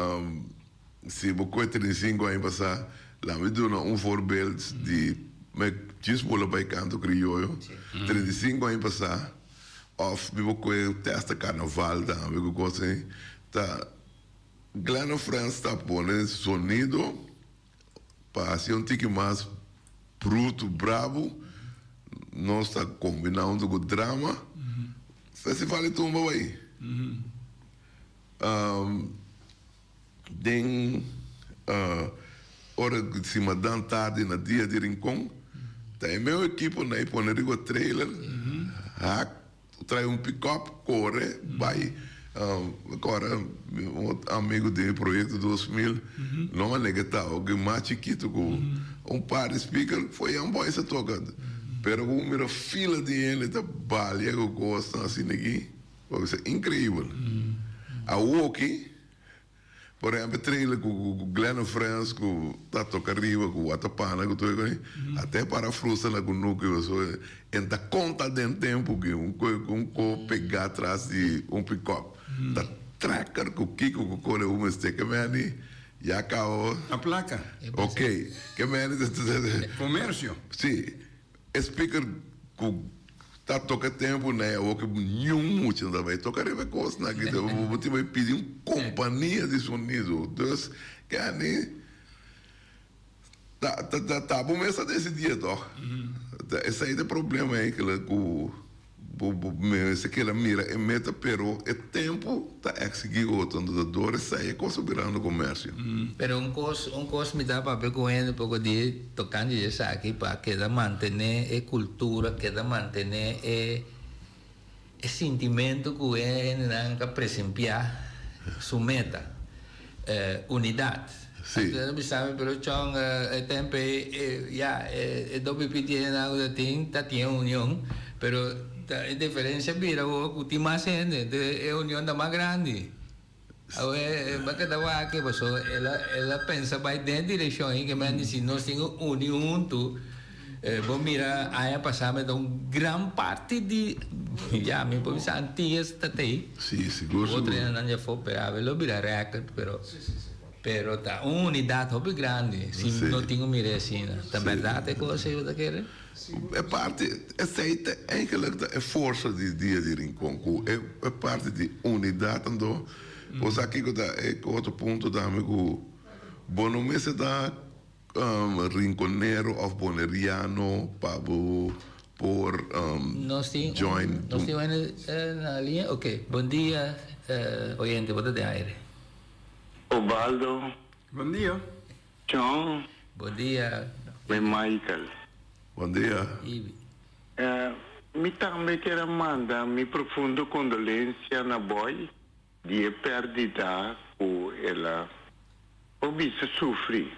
si bo koe 35 aña pasá laat mi duna un voorbeeld di mi djis bula bai kanto krioyo 35 aña pasá òf mi bo koe testa karnaval tambe ku kos asina ta. Gleno Frans ta pone sonido pa haci un tiki mas bruto, brabo. Nos ta combina hunto cu drama. Festival di Tumba bay. Den ora si madan tardi na dia di Rincon, ta e meu ekipo na pone riba trailer, hak. Trae un pick-up, kore bai. Kore un amigo den e proyecto 2000, no manera ke ta oke mas chikito ku un par di speaker foi Young Boys a toka. Pero ku mira fila di hende ta balia ku kosnan asina aki, bo bisa increibel. Awoki. Por ehempel trailer ku Glenn and Friends ku ta toka riba ku Watapana ku tur e kos ate para frustra na kunuku pasobra e ta konta den tempu ki un un ko pega tras di un pikòp ta trekker ku kiko ku kore un mester ke meni ya kaba. A plaka. Ok ke meni Komersio. Si. E speaker ku ta toka tempu na e awor ku niun mucha no ta bai toka riba e kosnan aki. Bo tin bai pidi un kompania di sonido. Dus kani Ta ta ta ta bo mes a decidie toch? Ta esei ta e problema eigenlijk ku bo bo mester keda mira e meta pero e tempo ta exigi otro anto ta dor esei e kos ta birando komersio. Pero un kos un kos mi ta papia ku hende poko di tokante di esaki pa keda mantene e kultura keda mantene e E sintimentu ku e hendenan ta presempiá su meta, unidat. Sí. Anto nan bisa mi, pero Chong, e tempu ei, ya, e WPT hendenan ku ta tin, ta tin e union, pero ta e diferensia bira awor ku tin mas hende, enton e union ta mas grandi. Awe, bo a keda wak pasobra el a, el a pensa bai den e direkshon ei ke men di si nos tin ku uni huntu, bo mira aña pasá mi ta un gran parti di, ya mi por bisa Antillas ta tei. Sí, sigur, sigur. Otro hendenan dje afó, pero awe lo bira rèkòrt, pero, pero ta un unidat hopi grandi si no tin ku mira asina. Ta bèrdat e kos ei bo ta kere? E parti, esei ta eigenlijk ta e forsa di Dia di Rincon, ku e e parti di unidat anto bo sa kiko ta e otro punto tambe ku bo no mester ta rinconero of boneriano pa bo por Nos tin un, join. nos tin un hende na liña? Ok, bon dia oyente, bo ta den aire. Obaldo. Bon dia. John. Bon dia. Mi Michael. Bon dia. Ibi. Mi tambe kier a manda mi profundo kondolensia na Boy di e pèrdida ku el a por bisa sufri.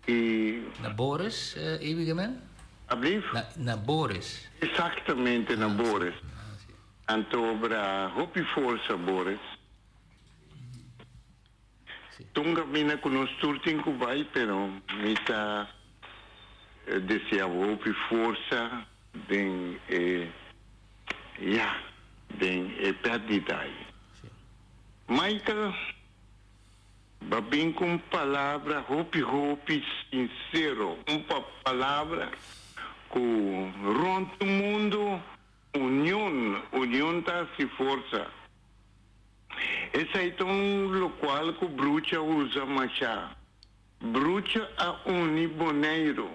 I. Na Boris, Ibi ke men? Ablief? Na Boris. Eksaktamente na Boris. Anto obra hopi forsa Boris. Tunga mina ku nos tur tin ku bai pero mi ta desea bo hopi forsa den e ya den e perdida ei. Michael ba bin ku un palabra hopi hopi sinsero un palabra ku rond mundu union union ta hasi forsa. Esei ta un lokual ku Brucha usa mashá. Brucha a uni Boneiru.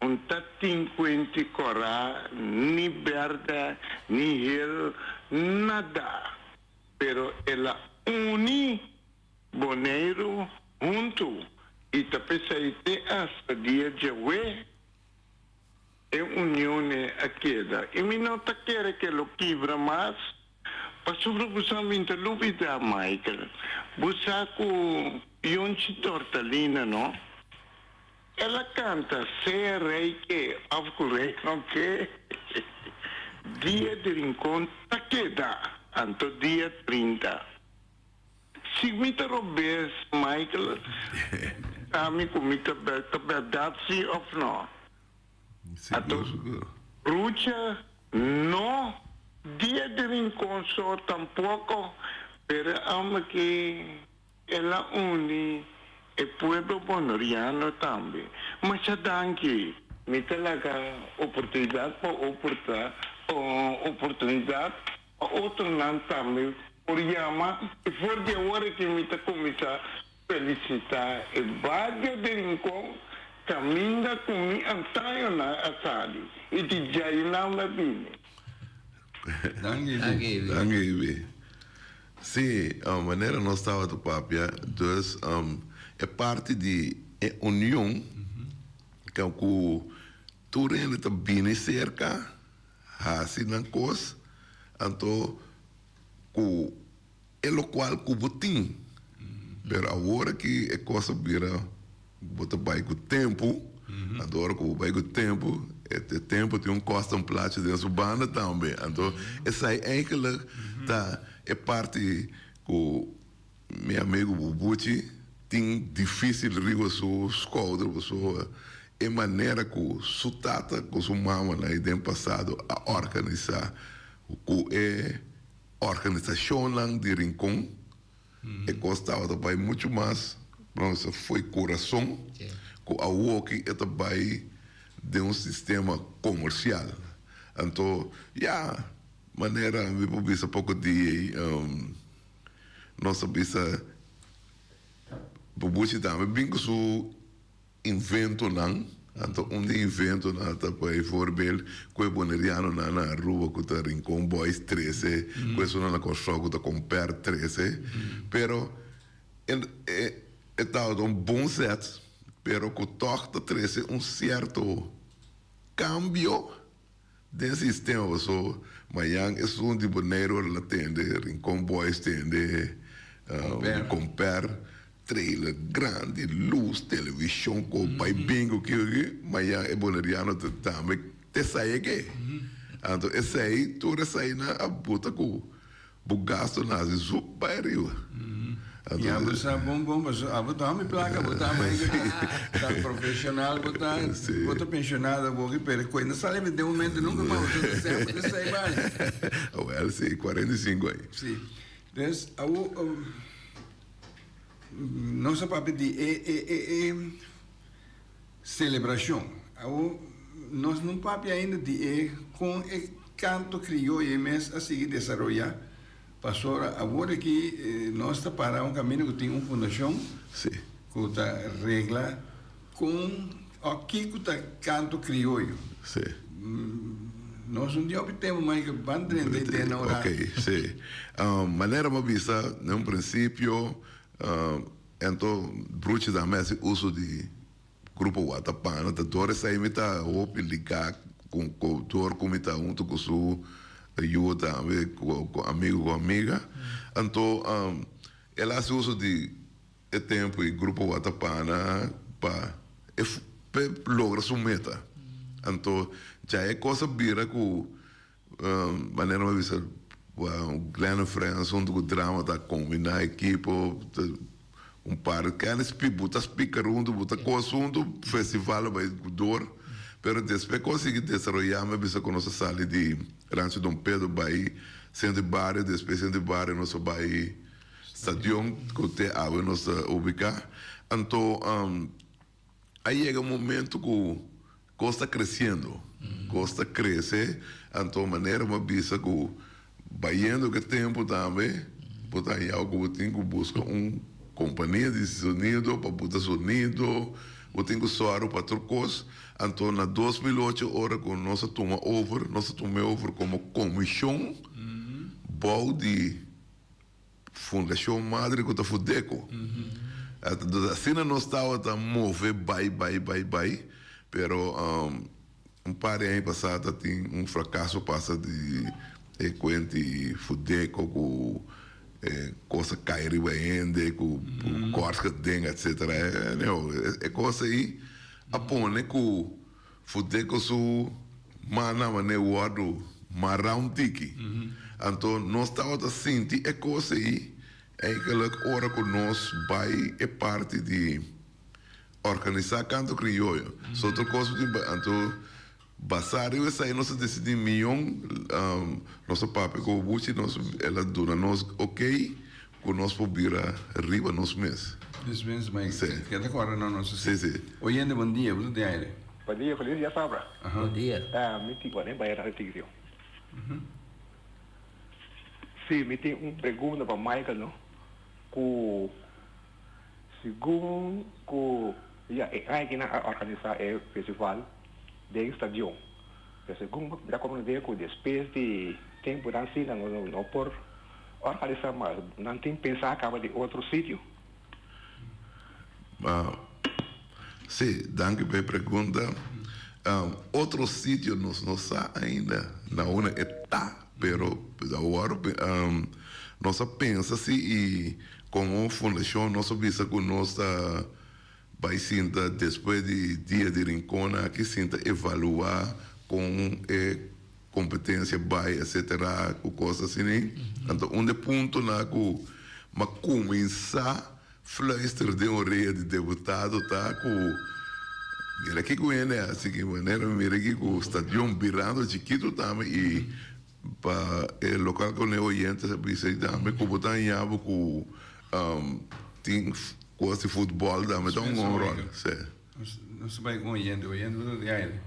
Un ta tin kuenti kòrá, ni bèrdè, ni hel, nada. Pero el a uni Boneiru huntu i ta p'esei te asta dia djawe. E union a keda i mi no ta kere ke lo kibra mas pasobra bo sa mi ta lubida Michael bo sa ku Yonchi Tortalina no el a kanta sea rey ke of ku rey no ke dia di Rincon ta keda anto dia 30. Si mi ta robes Michael bisa mi ku mi ta ta bèrdat si òf no. Ato Rucha no dia di Rincon so tampoko pero amo ki el a uni e pueblo boneriano tambe. Masha danki. Mi ta laga oportunidat pa oporta oportunidat Pa otronan tambe por yama i for di awor aki mi ta kuminsá felisitá e bario di Rincon kaminda ku mi antañonan a sali i di djainan a bini. Danki Ibi. Danki Ibi. Sí, manera nos tabata papia, dus e parti di e union ku tur hende ta bini serka. Hasi nan kos, anto ku e lokual ku bo tin. Pero awor aki e kos a bira bo ta bai ku tempu, anto ora ku bo bai ku tempu, e tempu tin un kòsta un plachi den su banda tambe. Anto esei eigenlik ta e parti ku mi amigu Bubuchi tin difísil riba su skouder pasobra e manera ku su tata ku su mamanan ei den pasado a organisá ku e organisashonnan di Rincon e kos tabata bai muchu mas fo'i kurason ku awoki e ta bai den un sistema komersial. Anto ya manera mi por bisa poko di ei. Nos a bisa. Bubuchi tambe bin ku su inventonan, anto un di inventonan ta bijvoorbeeld ku e bonerianonan na Aruba ku ta Rincon Boys trese, ku esunnan na Kòrsou ku ta Comper trese, pero e tabata un bon sèt, pero ku tòg ta trese un sierto kambio den sistema paso mañan esun di Boneiru ora la tende Rincon Boys tende Comper trailer grandi luz television ku bai bingo kiko ki mañan e boneriano ta tambe te sai eke anto esei tur eseinan a buta ku Bo gasto na haci zup bay ariba. Ya bo sa bon bon paso abo ta homi placa bo ta ama ta profesional bo ta bo ta pensionado awoki pero cuenta sali den momento nunca mas bo ta semper ta esey bay. Wel si 45 aña. Si dus awo nos a papia di e e e e celebracion awo nos no papia ainda di e con e Canto crioyo mes a sigui desaroya pasobra awor aki nos ta para un caminda cu tin un fundacion cu ta regla con o kico ta canto crioyo. Nos no tin hopi tempo mas cu ban drenta e den ora. Ok, si. Manera bo a bisa den un principio ento Bruchi tambe a haci uso di Grupo Watapana ta dor esei mi ta hopi ligá ku ku dor ku mi ta huntu ku su yu tambe ku ku amigu ku amiga. Anto el a hasi uso di e tempu i Grupo Watapana pa e pa e logra su meta. Anto dja e kos a bira ku manera mi a bisa Glenn en Friends huntu ku Drama ta kombiná ekipo un par kende bo ta spika huntu bo ta kos huntu festival a bai dor pero despues ku a sigui desaroyá mi a bisa ku nos a sali di Rancho Don Pedro bai Centro di Bario despues Centro di Bario nos a bai Stadion ku te awe nos ta ubiká anto. A yega un momento ku kos ta kresiendo, kos ta krese, anto manera bo a bisa ku bayendo ku e tempu tambe bo ta haña ku bo tin ku buska un kompania di sonido pa buta sonido, bo tin ku sòru pa tur kos. Anto na 2008 ora ku nos a tuma over, nos a tuma e over komo komishon bou di. Fundashon Madre ku ta Fudeco. Entonces asina nos tabata move bai bai bai bai pero un par di aña pasá ta tin un frakaso pasa di e kuenti Fudeco ku e kos a kai riba hende ku kort geding etcetera anyhow e kos ei a pone ku Fudeco su mana manera wordo mara un tiki. Anto nos tabata sinti e cos ey eigenlijk ora cu nos bay e parti di organisa Canto Crioyo. So otro cos cu tin bay anto basa riba esey nos a decidi miyon nos a papia cu Buchi nos el a duna nos ok cu nos por bira riba nos mes. Nos mes, ma Sí. Keda kòrda no nos Sí, sí. Oyente, bon dia, bo ta den aire. Bon dia, felis dia sabra. Bon dia. Mi tin, bueno, bai Radio Tigrio. Sí, mi tin un pregunta pa Michael, no? Ku segun ku ya e aña aki nan a organisá e festival den stadion, pero segun mi ta komprendé ku despues di tempunan asina no no por Organisá mas, nan tin pensá kaba di otro sitio? Sí, danki pa e pregunta. Otro sitio nos no sa ainda na unda e ta, pero awor nos a pensa si i komo fundashon nos a bisa ku nos ta bai sinta despues di Dia di Rincon aki sinta evaluá kon e competencia bay etcetera cu cos asina anto un de puntonan cu m'a cuminsa fluister den orea di deputado ta cu mira kico hende haci ki manera mira kico stadion birando chikito tambe y pa e local con e oyentes a bisa tambe cu bo ta haña bo cu tin cos di futbol tambe ta hunga un rol. Nos ta bai ku oyente, oyente bo ta di aire.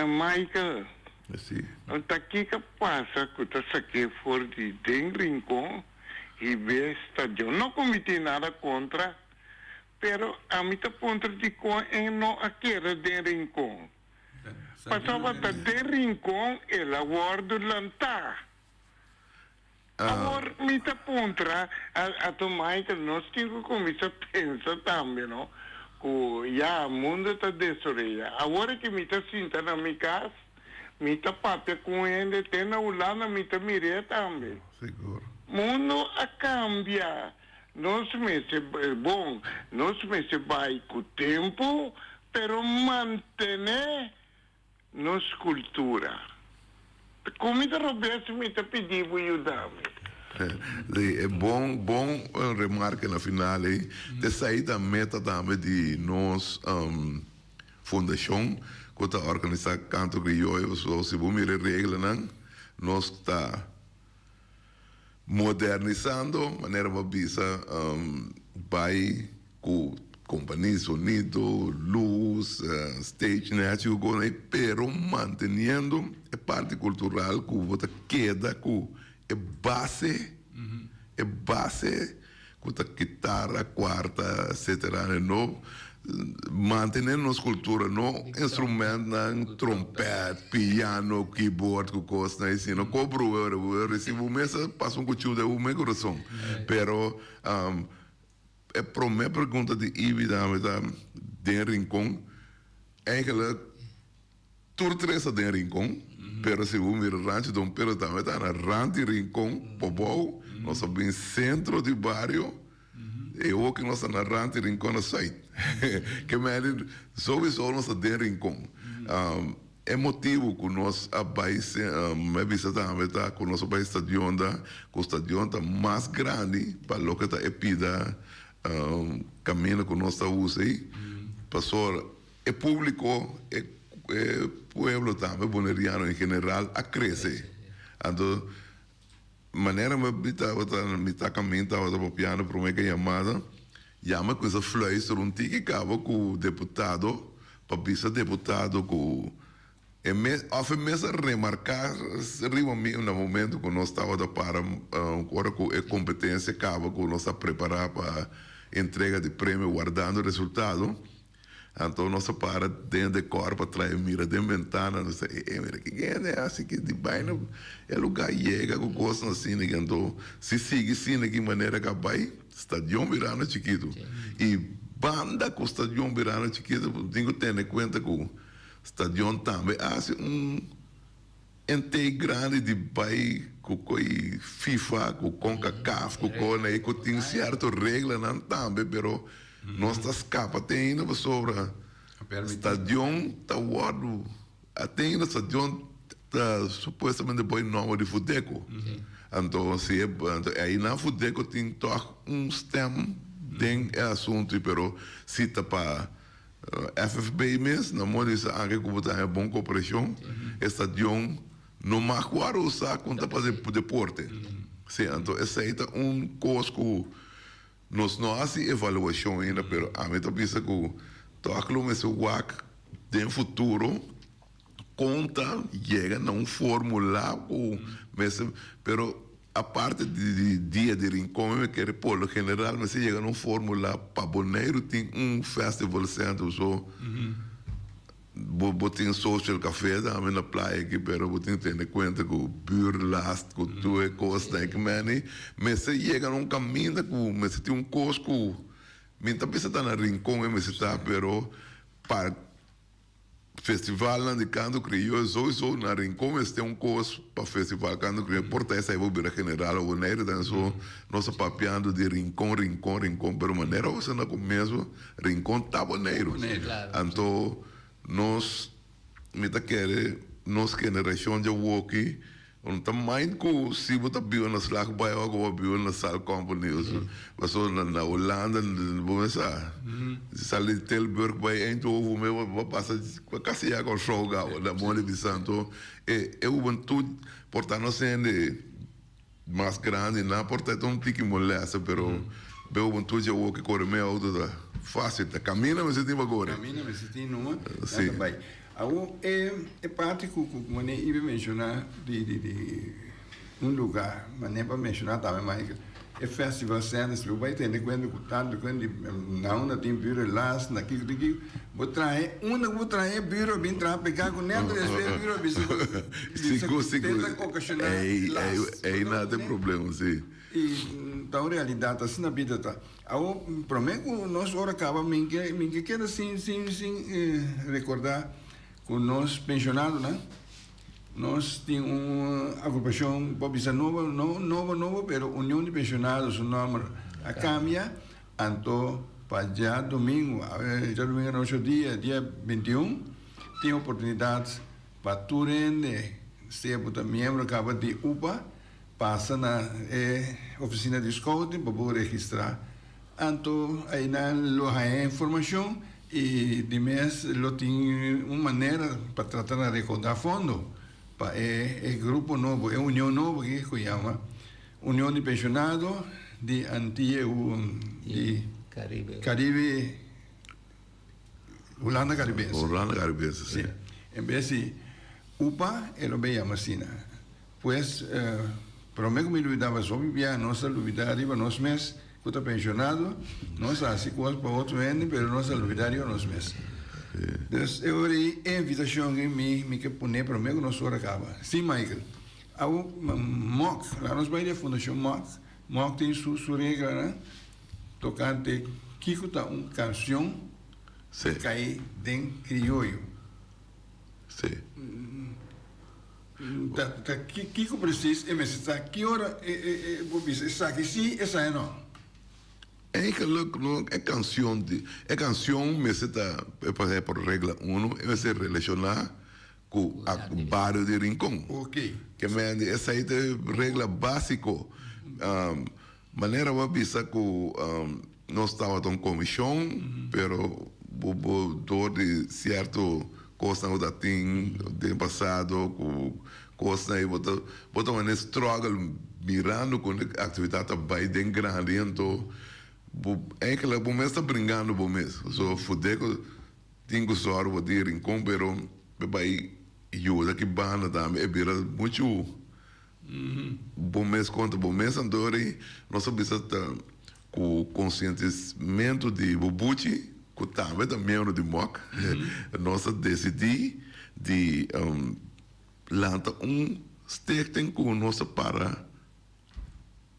Michael, Si. ta kiko a pasa ku ta sak'é for di den Rincon hib'é stadion? No ku mi tin nada kontra. Pero ami ta puntra dikon e no a keda den Rincon. Pasobra ta den Rincon el a wòrdu lantá. Awor mi ta puntra, ato Michael, nos tin ku kuminsá pensa tambe no, ku ya mundu ta desoreya. Awor ki mi ta sinta na mi kas, mi ta papia ku un hende te na Hulanda mi ta mir'é tambe. Sigur. Mundu a kambia. Nos mester bon, nos mester bai ku tempu, pero mantené nos kultura. Ku mi ta robes mi ta pidi bo yuda mi. Sí, e bon bon remarke na final ei. Esei ta meta tambe di nos fundashon ku ta organisá Kanto Krioyo. So si bo mira e reglanan nos ta Modernisando, manera bo a bisa, bai ku kompania sonido, lus, stage nechi ku kos ei, pero manteniendo e parti kultural ku bo ta keda ku e base, e base ku ta kitara, kuarta, etcetera, no mantene nos kultura, no instrumentnan, trompèt, piano, keyboard ku kosnan asina, no kobra ora bo risibi bo mes a pasa un kuchiu den bo mes kurason. Pero e prome pregunta di Ibi tambe ta den Rincon, eigenlijk Tur tres ta den Rincon, pero si bo mira Rancho Don Pedro tambe ta na rand di Rincon, pabou, nos a bin centro di bario, e hoki nos ta na rand di Rincon na zuid. Ke mende sowiso nos ta den Rincon. E motibu ku nos a bai, mi a bisa tambe ta ku nos a bai stadion ta ku stadion ta mas grandi pa loke ta e pida kaminda ku nos ta usa ei, pasobra E públiko, e pueblo tambe boneriano en general a krese. Anto manera mi tabata mi ta kamin tabata papiando promé ku e yamada, ya mi a kuminsá fluister un tiki kaba ku deputado pa bisa deputado ku e mes òf e mes a remarká riba mi na momento ku nos tabata para ora ku e kompetensia kaba ku nos a prepará pa entrega di premio wardando resultado. Anto nos a para den dekor pa trae mira den bentana, nos ta e mira ki hende hasi ki di baina e luga yega ku kosnan asina aki. Anto si sigui asina ki manera ka bai stadion birando chikitu i banda ku stadion birando chikitu bo tin ku tene kuenta ku stadion tambe a hasi un ente grandi di bai ku koi FIFA ku Concacaf ku kona ku tin sierto reglanan tambe pero Nos ta skapa te ainda pasobra stadion ta wòrdu te ainda stadion ta supuestamente por e nòmber di Fudeco. Anto si e anto einan Fudeco tin tòg un stèm den e asuntu pero si ta pa FFB mes nan por bisa anke ku bo ta haña bon koperashon e stadion no mag wòrdu usá kon ta pa deporte. Si anto esei ta un kos ku Nos no hasi evaluashon ainda pero ami ta bisa ku tòg lo mester wak den futuro kon ta yega na un formula ku mester pero aparte di dia di Rincon mi kere por lo general mester yega na un formula pa Boneiru tin un festival center so. Bo bo tin social café tambe na playa aki pero bo tin tene cuenta cu buurlast cu tur e cosnan aki meni mester yega na un caminda cu mester tin un cos cu mi ta bisa ta na Rincon e mester ta pero pa festivalnan di canto crioyo sowiso na Rincon mester tin un cos pa festival canto crioyo por ta esai bo bira general o Bonaire ta so nos ta papiando di Rincon Rincon Rincon pero manera bo sa na comienzo Rincon ta Boneiru. Anto nos, mi ta kere nos generashon dje woki no ta mind ku si bo ta biba na Slagbaai òf bo biba na Sal Company. Pasobra na Hulanda bo mes sa, si sali di Tilburg bai Eindhoven bo bo pasa kasi ya Kòrsou gau na moda di bisa. Anto e hubentud por ta nos hende Mas grandi nan por ta un tiki molesta pero be hubentud dje awor ke kore me auto ta facil ta camina mester tin pa kore. Camina mester tin numa nan ta bay. Awor e e parti ku ku mane iba menciona di di di un lugar mane pa menciona tambe Michael. e festival Sanders bo bai tene kuenta ku tantu kuenta di na unda tin buro las na kiko tin kiko bo trahe unda ku bo trahe e buro bin traha pega ku neto despues e buro bisa ku bisa Sigur ku sigur tenta okashoná ei ei las ei na tin problema si. I ta un realidat asina bida ta. Awor prome ku nos ora kaba mi ke mi ke keda sin sin sin rekorda ku nos penshonadonan. Nos tin un agrupashon, por bisa nobo, no nobo nobo, pero Union di Pensionado su nomber a cambia, anto pa djadomingo, djadomingo na ocho dia, dia 21, tin oportunidad pa tur hende, sea bo ta miembro caba di upa, pasa na e oficina di scouting pa bo registra. Anto einan lo haña informashon i di mes lo tin un manera pa trata na rekoudá fondo pa e e grupo nobo, e union nobo aki ku yama Union di Penshonado di Antia di Karibe Hulanda Karibense. Hulanda Karibense, si. En bes di upa e lo bay yama asina. Pues, prome ku mi lubidá pasobra hopi bia nos ta lubidá riba nos mes ku ta penshonado, nos ta hasi kos pa otro hende pero nos ta lubidá riba nos mes. Dus e ora ei e invitashon ei mi mi ke pone prome ku nos ora kaba. Si Michael, awo Mok, laga nos bai di e fundashon Mok, Mok tin su su reglanan tokante kiko ta un kanshon ku kai den krioyo. Si. Ta ta kiko precies e mester ta? Ki ora e e e bo bisa esaki si, esaki no? Eigenlijk no e cancion di e cancion mester ta e por regla uno e mester relaciona cu a bario di Rincon. Ok. Ke men di esai ta e regla basico. Manera bo a bisa cu nos tabata un comision pero bo bo door di cierto cosnan cu ta tin den pasado cu cosnan ey bo ta bo ta mane struggle mirando con e actividad ta bay den grandi anto bo eigenlijk bo mes ta bringando bo mes so Fudeco tin cu zorg bo tin Rincon pero bo bay yuda ki banda tambe e bira mucho Bo mes kontra bo mes anto ori nos a bisa ta ku konsientismentu di bo buchi ku tambe ta miembro di mok nos a desidí di lanta un stichting ku nos a para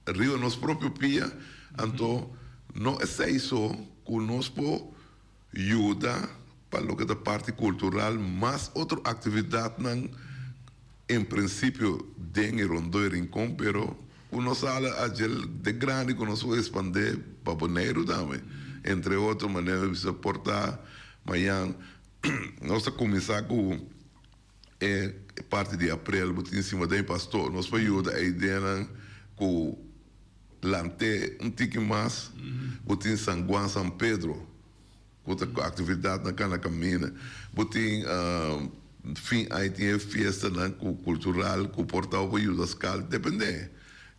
riba nos propio pia anto no esei so ku nos por yuda pa loke ta parti kultural mas otro aktividatnan en prinsipio den e rondó e Rincon pero ku nos sala a djel de grandi ku nos por espandé pa Boneiru tambe entre otro manera bisa por ta mañan nos ta kuminsá ku e parti di aprel bo tin sima den pastor nos por yuda e ideanan ku lant'é un tiki mas bo tin San Guan San Pedro ku ta ku aktividatnan kana kaminda bo tin fin ai tin e fiestanan ku kultural ku por ta bo yuda skal depende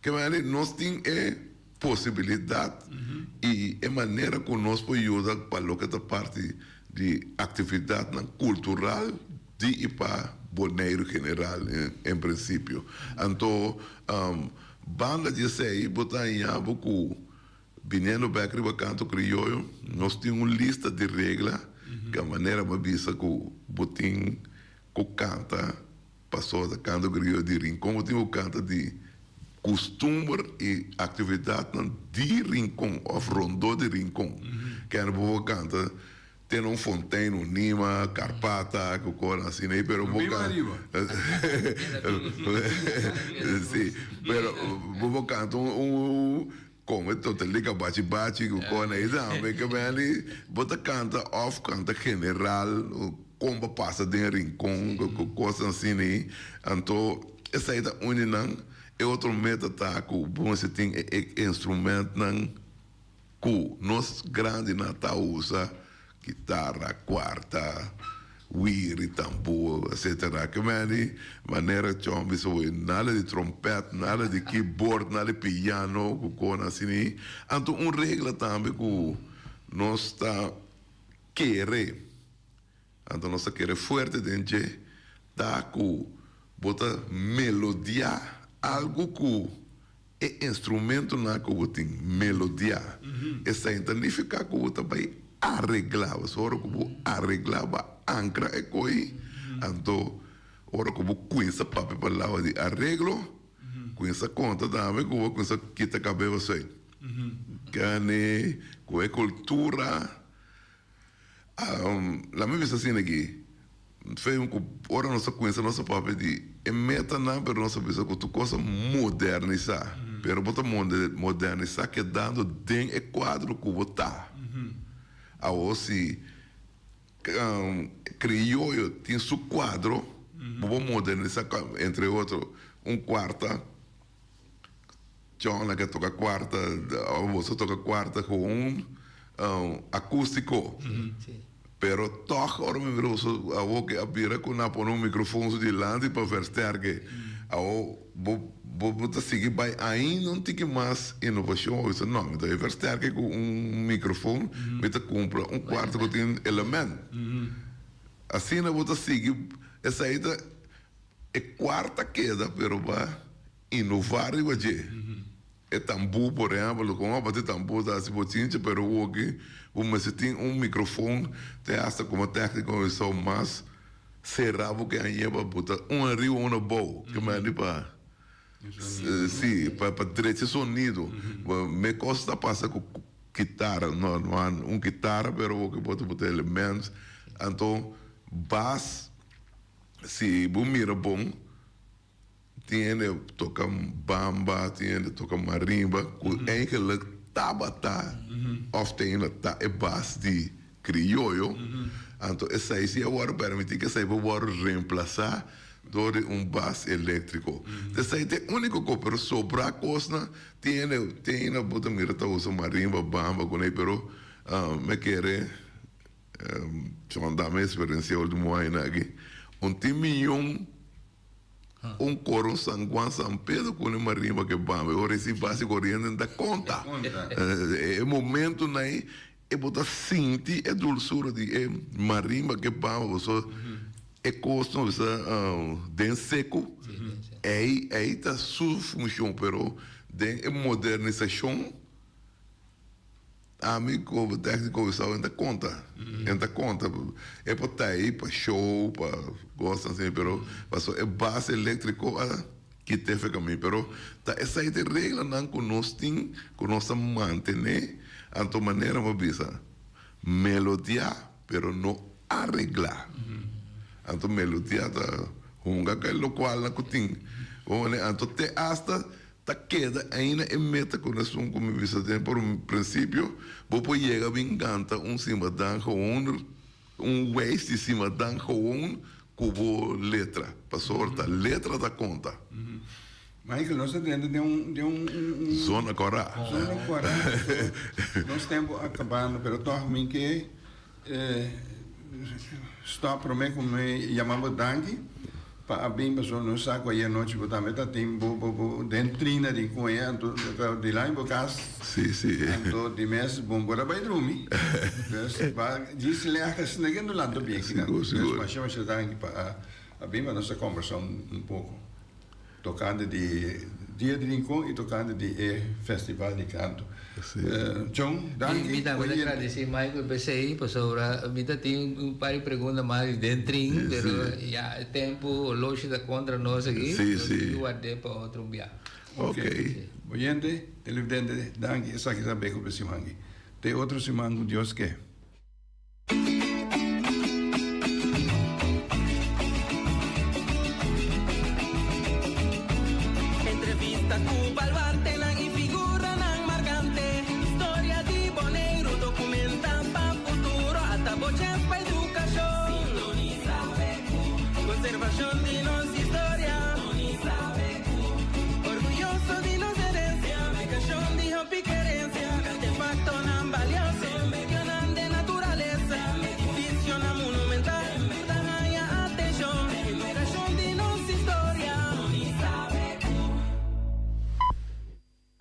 ke manera nos tin e posibilidat i e manera ku nos por yuda pa loke ta parti di aktividatnan kultural di i pa Boneiru general en prinsipio. Anto banda di esei bo ta haña bo ku biniendo bèk riba kanto krioyo nos tin un lista di regla ku a manera bo a bisa ku bo tin ku kanta Pasobra ta kanto krioyo di Rincon bo tin ku kanta di kustumber i aktividatnan di Rincon òf rondó di Rincon. Kende bo por kanta tene un fontein, un nima, karpata, ku kosnan asina ei, pero bo Bima ariba. Si, pero bo por kanta un kome totelika bachi bachi ku kosnan ei tambe ke beni bo ta kanta òf kanta general. Kon bo pasa den Rincon ku kosnan asina ei. Anto esei ta un di nan. E otro meta ta ku bo mester tin e instrumentnan ku nos grandinan ta usa, kitara, kuarta, wiri, tambor, etcetera. Ke meni manera Chon bisa bo nada di trompèt, nada di keyboard, nada di piano ku kosnan asina ei. Anto un regla tambe ku nos ta kere. Anto nos ta kere fuerte den dje ta ku bo ta melodiá algu ku E instrumentonan ku bo tin melodia, esei ta nifiká ku bo ta bai areglá. Pasobra ora ku bo areglá bo a ankra e koi, anto ora ku bo kuminsá papia palabra di areglo, kuminsá konta tambe ku bo kuminsá kita kabes pasoi. Kane ku e kultura. Laat mi bisa asina aki, fe ku ora nos a kuminsá nos a papia di e metanan pero nos a bisa ku tur kos a modernisá, pero bo ta modernisá kedando den e kuadro ku bo ta. Awor si krioyo tin su kuadro, bo por modernisá entre otro un kuarta. John a ke toka kuarta, ora boso toka kuarta ku un akústiko. Pero tòg ora mi mira boso awor ke a bira ku nan a pone un mikrofon su dilanti pa versterke. Awor bo bo ta sigui bai ainda un tiki mas inovashon. Bo bisa no, mi ta bai versterke ku un mikrofon, mi ta kumpra un kuarta ku tin element. Asina bo ta sigui, esei ta e kuarta keda pero ba. Inová riba dje. E tambú, por ehèmpel, kon a bati tambú ta hasi bochincha, pero awoki bo mester tin un mikrofon te hasta komo tèkniko esou mas será bo ke hañ'é pa bo ta un ariba un abou ke mende pa si pa drecha sonido. Me kos ta pasa ku kitara no un kitara pero awoki bo ta buta elements anto bas si bo mira bon. Tin hende toka bamba, tin hende toka marimba, ku eigenlijk tabata òf te ainda ta e bas di krioyo. Anto esei si a wòrdu pèrmití ku esei por wòrdu remplasá dor di un bas eléktriko. Esei ta e úniko kos, pero sobrá kosnan tin hende te ainda bo ta mira ta usa marimba, bamba kuné, pero mi kere John dame eksperensia último añanan aki, un tin miyon. Un coro San Juan San Pedro cu ne marimba ke bamba e ora esi basi coriente nta conta. E momento nai e bo ta sinti e dulzura di e marimba ke bamba pasobra e cos no bisa den seco ei ei ta su funcion pero den e modernisacion. Ami como tecnico bisa en ta conta, en ta conta. E por ta ahí pa show, pa cosnan asina, pero pasobra e base electrico a kita efe camino. Pero ta esai ta e reglanan cu nos tin, cu nos ta mantene. Anto manera bo bisa, melodia pero no aregla. Anto melodia ta hunga cu e locualnan cu tin. Bo mane, anto te hasta Ta keda aina e meta ku esun ku mi bisa den por un prinsipio, bo por yega bin kanta un simadan gewoon, un wijs di simadan gewoon ku bo letra, pasobra ta letra ta konta. Michael, nos ta drenta den un, den un, un, un. Zona kòrá. Zona kòrá, so nos tempu a kabando, pero tòg mi ke Stop prome ku mi yama bo danki pa a bin pasobra nos sa ku ayer nochi bo tambe ta tin bo bo bo den trina di kuña anto di laña bo kas Sí, sí. anto di mes bo por a bai drumi dus ba djis lèg asina ke no lanta bien kinan Sigur, sigur. dus masha masha danki pa a bin pa nos a kombersa un poko. Tokante di Dia di Rincon i tokante di e Festival di Kanto. John, danki. Mi tambe ta gradisí Michael p'esei, pasobra mi ta tin un par di pregunta mas di den trin, pero ya e tempu, oloshi ta kontra nos aki, nos tin ku ward'é pa otro un bia. Ok. Oyente, televidente, danki. Esaki ta Beko p'e siman aki. Te otro siman ku Dios ke. Entrevista ku baluartenan i figuranan markante. Historia di Boneiru dokumenta pa futuro. Ata bo chèns pa edukashon. Sintonisa BQ. Konservashon di nos.